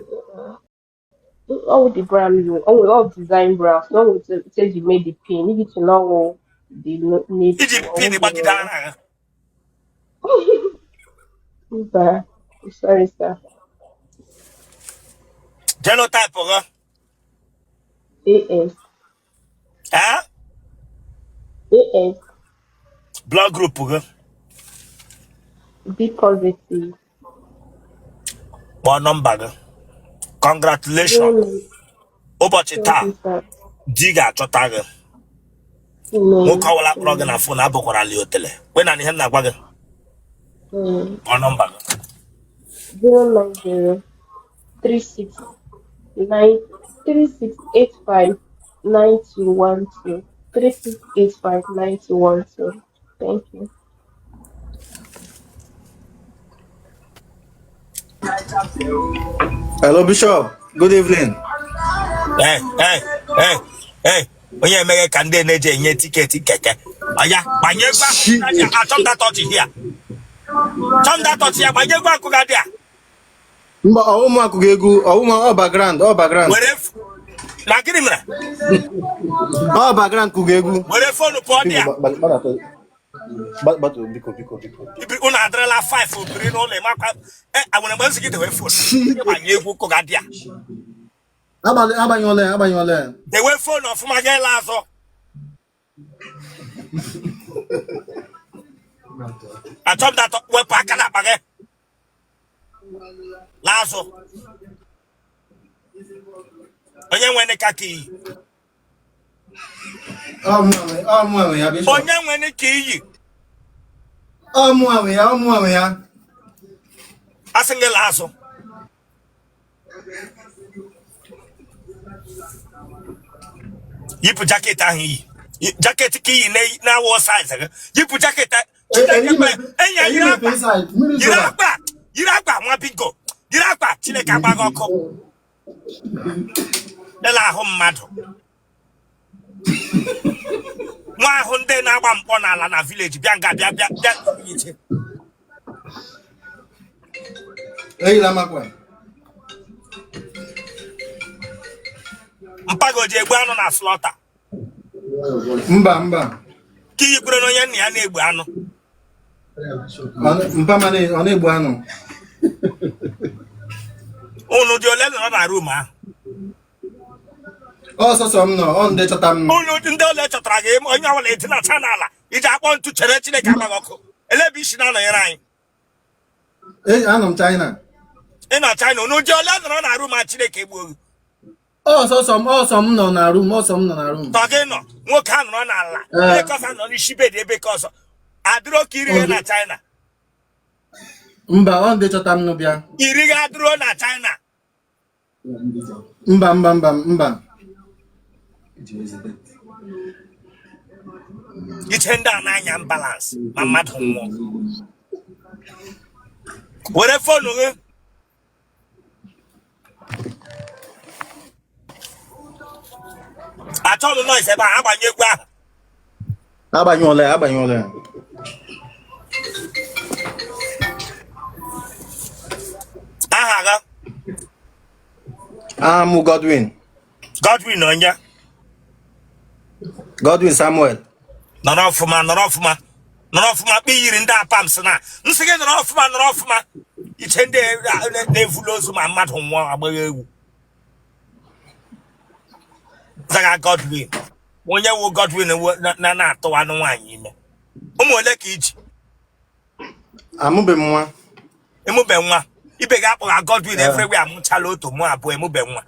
All the bra you all design bra so all says you made the pin you to know the Iji nipple pin all gbagide the ara gị. Mba, sorry sir. Genotype gị. AS. Eh? AS. Blood group gị. B positive. Kpọọ nọmba gị. Congratulations. 09. Ụbọchị Thank taa you, sir. di ga-achọta gị. Amen. Nwoke ọbụla kpọrọ gị na phone abụkwara li otele. Kwe na ihe m na-agwa gị. Kpọọ nọmba gị. 090 36 9 3685 9212 3685 9212. Thank you. Hello, Bishop. Good evening. Hey, hey, hey, hey. Onye emeghe ka ndị na-eji enye ticket keke. Ọya, gbanye egwu ahụ. Achọ m that touch here. Chọm that touch ya, gbanye egwu akụ ga dị a. Mba, ọwụmụ akụkọ egwu, ọwụmụ ọ background, ọ background. Were na gịnị mere? Ọ background kụgo egwu. Were phone pụọ dị a. Biko, biko, biko. Ibi unu adịrịla 5 biri n'ụlọ ịmakwa. Nwere mgbe m sị gị dewe phone. Gbanye egwu kụga dị a. Agbanyụọla ya, agbanyụọla ya. Dewe phone ọfụma ga ele azụ. Achọ m datọ wepụ aka n'akpa gị. Laa azụ. Onye nwe ka ka iyi. Ọ mụ nwe ya, Bishop. Onye nwe ka iyi. Ọ mụ nwe ya, ọ mụ nwe ya. Asị gị laa azụ. Yipụ jacket ahụ iyi. Jacket ka iyi na-awụ size gị. Yipụ jacket. Chineke kwe. Enyi yiri akpa. Yiri akpa. Yiri akpa nwa bingo. Yiri akpa. Chineke agba gị ọkụ. Ele ahụ mmadụ. Nwa ahụ ndị na-agba mkpọ n'ala na village bịa nga bịa bịa bịa. Eyila m akwa. Mpago ji egbu anụ na slaughter. Mba, mba. Ka iyi kwere na onye nna ya na-egbu anụ. Mpa ma ọ na-egbu anụ. Unu dị ole nọ na room ahụ? Ọ sọsọ m nọ, ọ ndị chọta m. Unu ndị ole chọtara gị onye ọbụla etinacha n'ala iji akpọ ntu chere Chineke agbaghị ọkụ. Ele ebe isi na-anọnyere anyị? Anọ m China. Ị nọ China, unu dị ole nọrọ na room a Chineke egbuo gị? Ọ sọsọ m, ọsọ m nọ na room, ọsọ m nọ na room. Tọ gị nọ, nwoke a nọrọ n'ala, onye ka ọzọ nọ n'isi bed ebe ka ọzọ. Adịrọ ka iri na China. Mba, ọ ndị chọta m nụ bịa. Iri ga adịrọ na China. Mba, mba, mba, mba. Iche ndị a na-anya balance ma mmadụ nwụọ. Were phone gị. Achọghị m noise ebe a, agbanye egwu ahụ. Agbanyụọla ya, agbanyụọla ya. Aha gị? Aha m Godwin. Godwin onye? Godwin Samuel. Nọrọ ọfụma, nọrọ ọfụma. Nọrọ ọfụma kpa iyiri ndị apams na. Nsị gị nọrọ ọfụma, nọrọ ọfụma. Iche ndị na-evulu ozu ma mmadụ nwụọ agbaghị egwu. Zaga Godwin. Onye wụ Godwin na na-atụwa anụ nwaanyị ime. Ụmụ ole ka iji? Amụbe m nwa. Emube nwa. Ibe gị akpọga Godwin everywhere amụchala otu mụ abụọ emube nwa.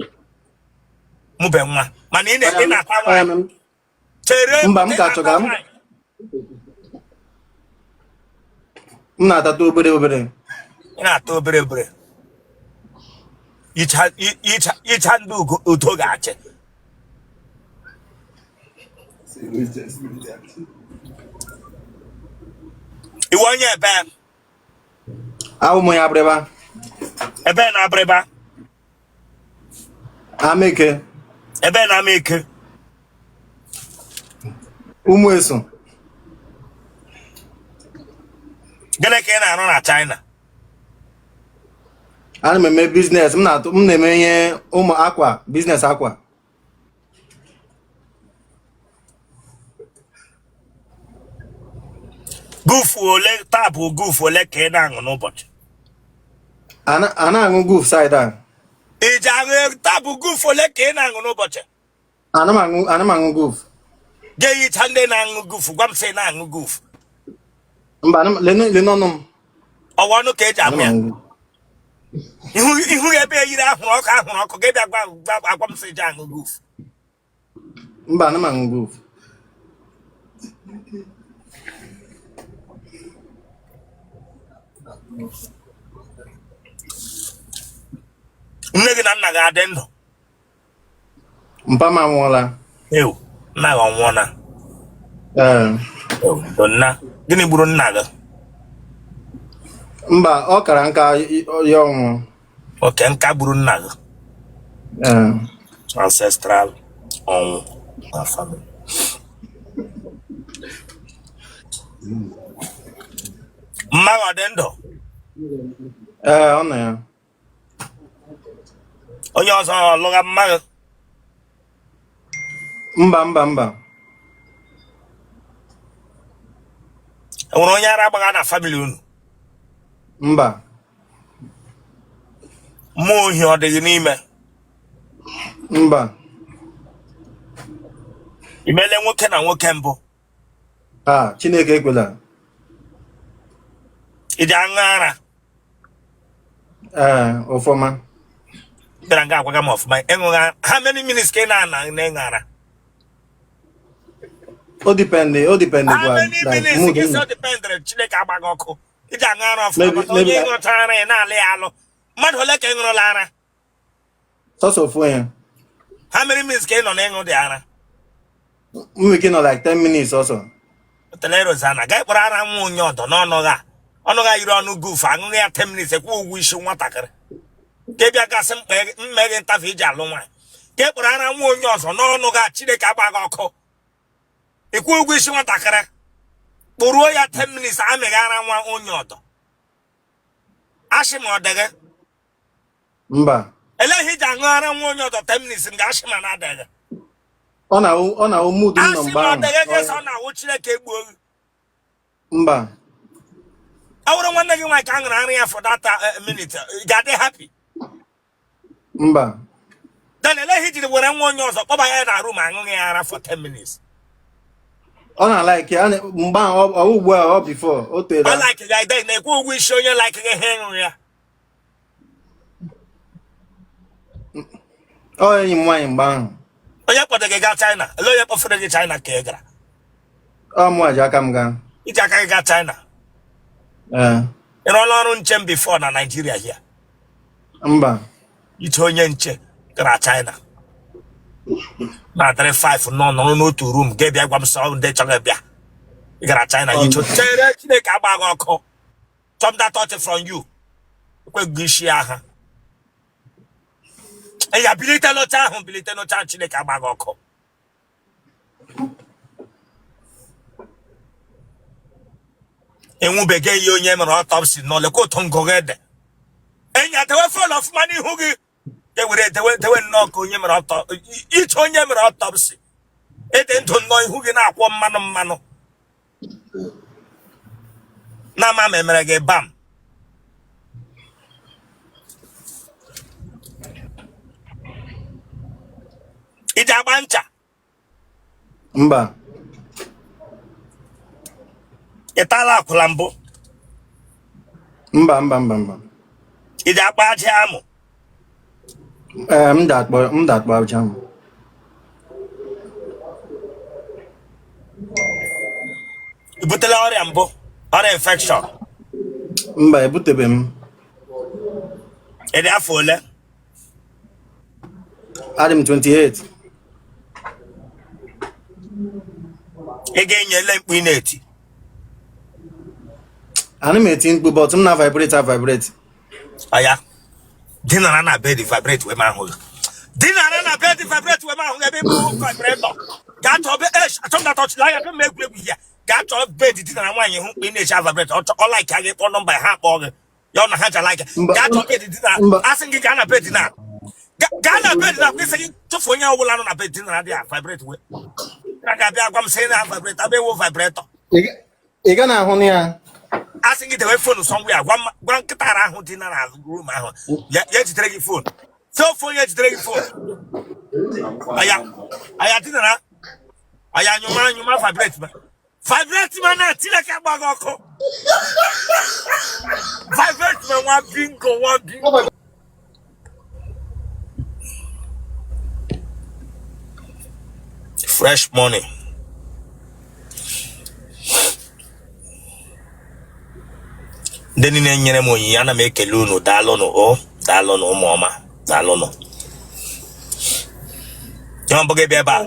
Mụbe nwa. Mana ị na-ata nwaanyị. Chere. Mba, m ga-achọ ka m. M na-atata obere obere. Ị na-ata obere obere. Icha ndị udo ga-achị. Ị wụ onye ebe? Awụ m onye Abịrịba. Ebe na Abịrịba? Amaeke. Ebe na Amaeke? Ụmụesu. Gịnị ka ị na-arụ na China? Ana m eme business, m na-atụ m na-eme ihe ụmụ akwa, business akwa. Gufu ole taa bụ gufu ole ka ị na-aṅụ n'ụbọchị? A na-aṅụ guf side a. Ị ji aṅụ taa bụ gufu ole ka ị na-aṅụ n'ụbọchị? Ana m aṅụ guf. Ga-eyicha ndị na-aṅụ gufu gwa m sị na-aṅụ gufu. Mba, lee n'ọnụ m. Ọwa ọnụ ka eji aṅụ ya. Ihu ebe yiri ahụrụ ọkụ ahụrụ ọkụ ga-ebịa gwa agwa m sị ji aṅụ gufu. Mba, ana m aṅụ guf. Nne gị na nna gị adị ndụ? Mpa m anwụọla. Ew, nna gị ọ nwụọla? Ee. Nna, gịnị gburu nna gị? Mba, ọ kara nka ya ọnwụ. Okay, nka gburu nna gị. Ee. Ancestral ọnwụ na family. Mma gị ọ dị ndụ? Ee, ọ nọ ya. Onye ọzọ ọ lụga mma gị? Mba, mba, mba. Enwere onye ara gbagha na family unu? Mba. Mmụọ ohi ọ dị gị n'ime? Mba. I meele nwoke na nwoke mbụ? Ha, Chineke ekwela. Ị ji aṅụ ara? Ee, ọfụma. Bịara nga agwaga m ọfụma ịṅụgha how many minutes ka ị na-ana na-ịṅụ ara? O depend, o depend How kwa many like minutes mood gị m sị nọ. o dependere Chineke agba gị ọkụ iji aṅụ ara ọfụma Maybe maka onye maybe ịṅụcha ara ị na-alụ ya alụ mmadụ ole ka ị ṅụrụla ara? Sọsọ ofu onye. How many minutes ka ị nọ na-ịṅụ dị ara? M nwere ike nọ like 10 minutes ọsọ. Tele Rosanna gaa kpọrọ ara nwa onye ọdọ n'ọnụ gha ọnụ gha yiri ọnụ gufu aṅụghị ya 10 minutes ekwu ụgwọ isi nwatakịrị ka ị bịa gasị mme gị ntafe iji alụ nwaanyị ka ị kpọrọ ara nwa onye ọzọ n'ọnụ gha Chineke agba gị ọkụ ịkwụ ụgwọ isi nwatakịrị kpụruo ya 10 minutes amịghị ara nwa onye ọdọ ashị ma ọ dị gị. Mba. Elee ihe iji aṅụ ara nwa onye ọdọ 10 minutes nga ashị ma na-adịghị gị? Ọ na-awụ ọ na-awụ mood m nọ Asị mgbe ma ọ ahụ. dịghị gị sọ na-awụ Chineke egbuo gị. Mba. Ọ bụrụ nwanne gị nwaanyị ka a ṅụrụ ara ya for that minute ị ga-adị happy? Mba. Then elee ihe ijiri were nwa onye ọzọ kpọba ya na room aṅụghị ya ara for 10 minutes? Ọ na-alike ya mgbe ahụ ọ ugbu a ọ before o Ọ teela. like gị then na-ekwu ụgwọ isi onye like gị ihe ịṅụ ya. Ọ enyi m nwaanyị mgbe ahụ. Onye kpọrọ gị gaa China? Elee onye kpọfere gị China ka ị gara? Ọ mụnwa ji aka m gaa. Iji aka gị gaa China? Ee. Ị rụọla ọrụ nche m before na Nigeria here? Mba. Iche onye nche gara China na 35 nọ nọrọ n'otu room ga-ebịa gwa m sọ ndị chọrọ bịa ị gara China iche chere Chineke agba gị ọkụ chọm that touch from you ekweghị isi aha ya bilite n'oche ahụ bilite n'oche ahụ Chineke agba gị ọkụ enwubeghị ihe onye mere autopsy nọ lekwa otu ngụgụ dị enya dewe phone ọfụma n'ihu gị ewere dewe dewe nnọọ ka onye mere ọtọ iche onye mere autopsy ịdị ndụ nnọọ ihu gị na-akwọ mmanụ mmanụ na ama ma emere gị bam iji agba ncha? Mba. Ị tala akwụla mbụ? Mba, mba, mba, mba. Iji akpa ajị amụ? Ee, m da-akpọ aja amụ. I butela ọrịa mbụ ọrịa infection? Mba, ebutebe m. Ị dị afọ ole? Adị m 28. Ị ga-enye ele mkpu ị na-eti? Ana m eti mkpu but m na vibrate a vibrate. Aya dinara na bed vibrate wee ma ahụ gị dinara na bed vibrate wee ma ahụ gị ebe bụ vibrator gaa chọọ be achọ m na tọchị anya be m egwuregwu ya gaa chọọ bed dinara nwaanyị hụ mkpe ị na-eji vibrate ọ like gị kpọọ nọmba ha akpọọ gị ya ọ na ha ja like Mba gaa chọọ bed dinara mba asị gị gaa na bed na gaa na bed na kwesị gị tụfuo onye ọbụla nọ na bed dinara dị a vibrate wee na ga-abịa gwa m sị na vibrate abịa ewo vibrator Ị ga na-ahụ na ya. Asị gị dewe phone somewhere gwa nkịta ara ahụ dị na room ahụ ya ya ejidere gị phone si ofe onye ejidere gị phone aya aya dinara aya nyụma nyụma vibrate ma vibrate ma na Chineke agba gị ọkụ vibrate ma nwa bingo nwa bingo fresh money ndị niile nyere m onyinye ana m ekele unu daalụnụ o daalụnụ ụmụ ọma daalụnụ ihe ọ bụghị bịa ebe a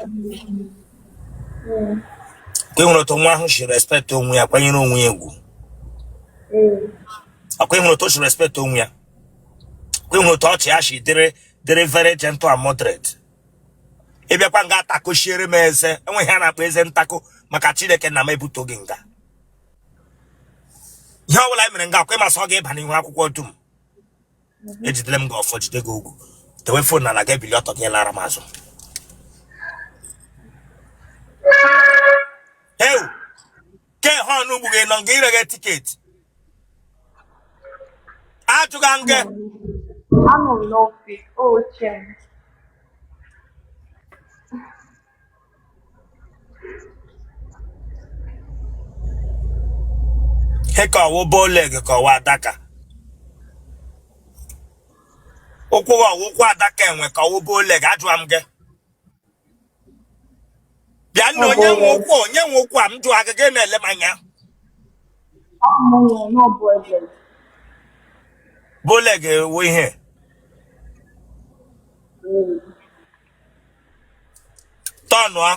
ka ị hụrụ otu nwa ahụ si respect onwe ya kwanyere onwe ya egwu ọkwa ị hụrụ otu o si respect onwe ya ọkwa ị hụrụ otu ọchị ya si dịrị dịrị very gentle and moderate ị bịakwa nga atakoshiere m eze enweghị a na-akpọ eze ntako maka Chineke na m ebuto gị nga ihe ọbụla e mere nga akwa ịmasị ọ ga-ịba n'ihu akwụkwọ dum ejidere m gị ọfọ jide gị ogwu tewe phone n'ala ga ebili ọtọ gị lara m azụ ewu ke họn ugbu gị nọ nga ire gị ticket ajụga m gị Anọ m n'ọfịs oche m. He ka ọwụ boleg ka ọwụ adaka ụkwụ gị ọwụ ụkwụ adaka enwe ka ọwụ boleg ajụa m gị bịa nna onye nwe ụkwụ onye nwe ụkwụ a m jụọ gị gị na-ele m anya boleg ewu ihe tọnụọ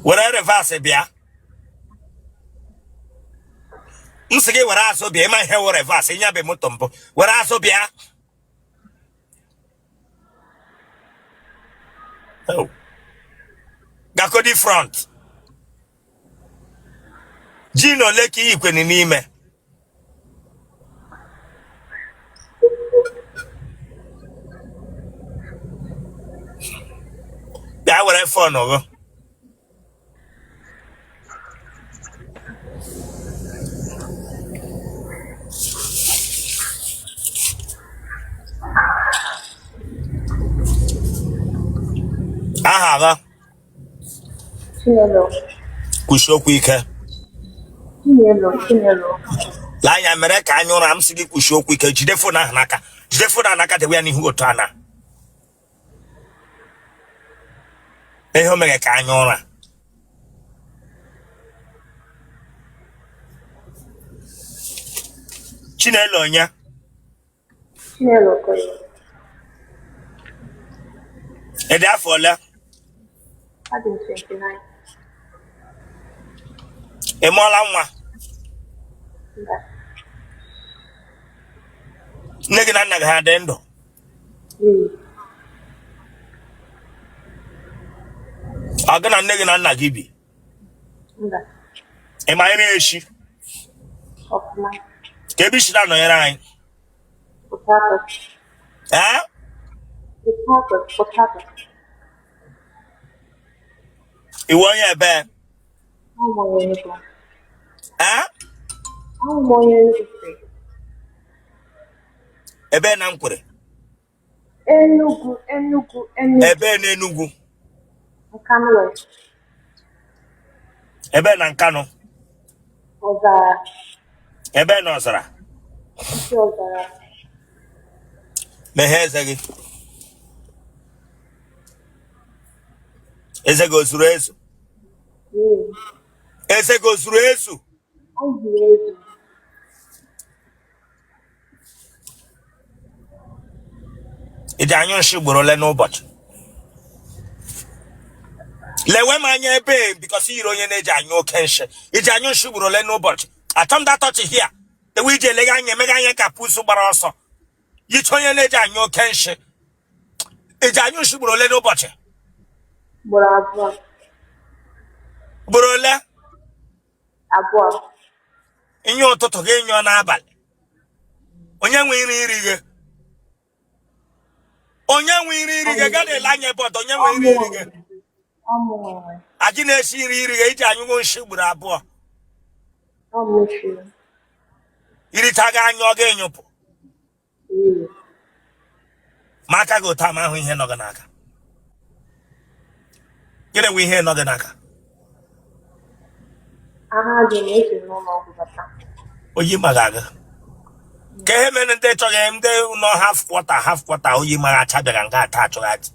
were reverse bịa m sị gị were azụ bịa ịma ihe wụ reverse ịnyabe moto mbụ were azụ bịa Oh. Gakodi front jean ole ka i yikweni n'ime bịa were phone gị aha gị Chinelo. kwusie okwu ike Chinelo, Chinelo. lee anya mere ka anya ụra m sị gị kwusie okwu ike jide phone ahụ n'aka jide phone ahụ n'aka dewe ya n'ihu otu a na ihe o mere ka anya ụra Chinelo onye Chinelo Okoye. Ị dị afọ ole? Adị m 29. Ị mụọla nwa? Mba. Nne gị na nna gị ha dị ndụ? Ee. Ọ gị na nne gị na nna gị bi? Mba. Ị ma nri eshi? Ọfụma. Ka ebe i si na-anọnyere anyị? Port Harcourt. Ee? Port Harcourt, Port Harcourt. Ị wụ onye ebe? Awụ m onye Enugu. Ee? Awụ m onye Enugu steeti. Ebe na Nkwere? Enugu, Enugu, Enugu. Ebe na Enugu? Nkanu West. Ebe na Nkanu? Ọzara. Ebe na Ọzara? Isi Ọzara. Meghee eze gị. Eze gị o zuru ezu? Ee. Eze gị o zuru ezu? O zuru ezu. Ị dị anyụ nshị ugboro ole n'ụbọchị? Lewe m anya ebe because yiri onye na-eji anyụ oke nshi. Iji anyụ nshi ugboro ole n'ụbọchị? Achọ m datọchi hia ewe iji elega anya emega anya ka pusu gbara ọsọ. Yicha onye na-eji anyụ oke nshi. Iji anyụ nshi ugboro ole n'ụbọchị? Ugboro abụọ. Ugboro ole? Abụọ. Inye ụtụtụ gị nyụọ n'abalị. Onye nwe nri iri gị? Onye nwe nri iri gị? Gaa na-ele anya ebe ọdọ. Onye nwe nri iri gị? Ajị na-esi nri iri gị iji anyụgo nshi ugboro abụọ. Iricha gị anya ọ ga-enyụpụ. Ma aka gị ụta ma ahụ ihe nọ gị n'aka. Gịnị bụ ihe nọ gị n'aka? Oyi maghị aga. Ka ihe mere ndị chọghị ndị nọ half quarter half quarter oyi maghị acha bịara nga ata achọghị achị.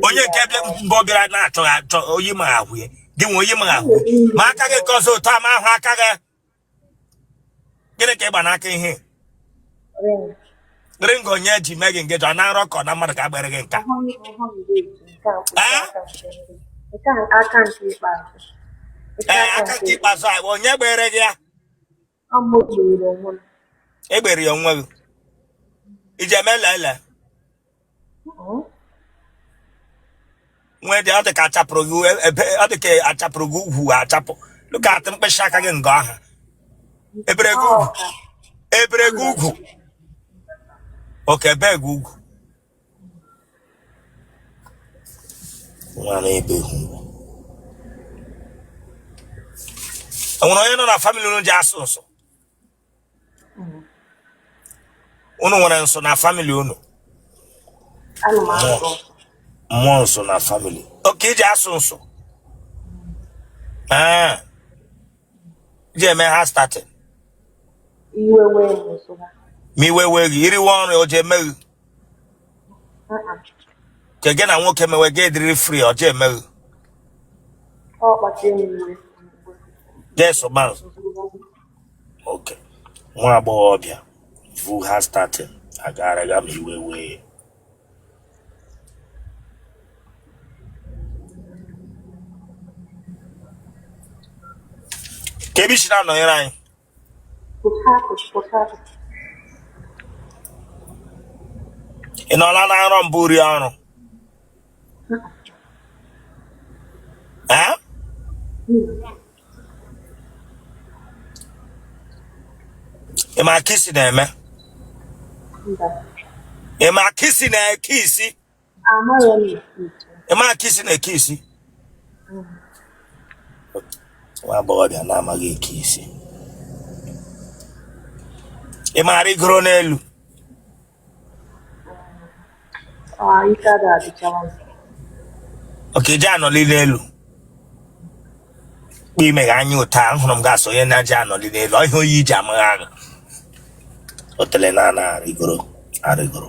Onye nke mbụ bịara na-achọghị achọ oyi maghị ahụ ya. Gị nwe oyi maghị ahụ. Ma aka gị ka ọzọ ụta ma ahụ aka gị. Gịnị ka ị gba n'aka ihe? Ring onye ji mee gị ngeji ọ na-arọ ka ọ na mmadụ ka agbere gị nka. Ee, aka nke ikpeazụ a onye gbere gị ya? Egbere ya onwe gị. Iji eme lele? Nwee dị ọ dị ka achapụrụ gị ebe ọ dị ka achapụrụ gị ugwu achapụ. Look at mkpịsị aka gị nga aha. Ebere gị ugwu. Ebere gị ugwu. Oke ebe gị ugwu. Nwa na-ebe ugwu. Enwere onye nọ na family unu ji asụ nsụ? Unu nwere nsụ na family unu? Mmụọ nsụ na family. Oke iji asụ nsụ. Ee. Iji eme ha starting. Ma iwe wee gị iriwe ọrụ o ji eme gị. Ka gị na nwoke mewe gị ediri free ọ ji eme gị. Jesu man. Okay. Nwa agbọghọbịa vu ha starting agaraga ma iwe wee. Ka ebe isi na-anọnyere anyị. Ị nọla na nrọ mbụ rie ọrụ? Ee? Ị ma ka isi na-eme? Ị ma ka isi na-eke isi? Ị ma ka isi na-eke isi? Nwa agbọghọbịa na-amaghị eke isi. Ị maara igoro n'elu? Oke ji anọli n'elu. Kpa imeghe anya ụta ahụrụ m ga-asọ onye na-aji anọli n'elu ọhịa oyi ji amaghị agha. Otele na ana arịgoro arịgoro.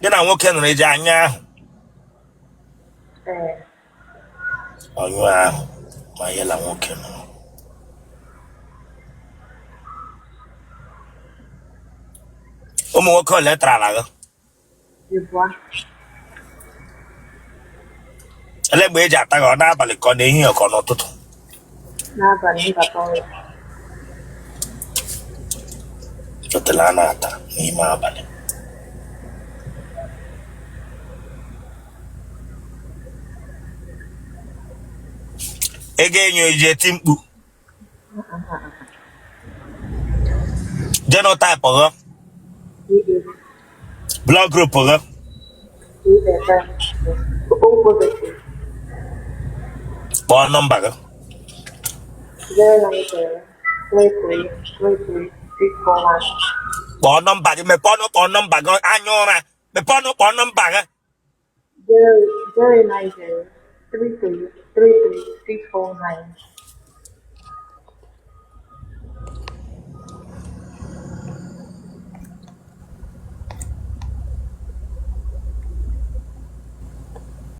Gị na nwoke nụrụ eji anya ahụ. Ọnyụ ahụ ma ya na nwoke nụrụ. Ụmụ nwoke ole tarala gị? Ele mgbe eji ata gị ọ n'abalị ka ọ n'ehihie ka ọ n'ụtụtụ? Otele a na-ata n'ime abalị. Ego enyo eji eti mkpu. Genotype gị? Blood group gị? Kpọọ nọmba gị. 090 33 33 641. Kpọọ nọmba gị, mepee ọnụ kpọọ nọmba gị anya ụra. Mepee ọnụ kpọọ nọmba gị. 090 33 33 649.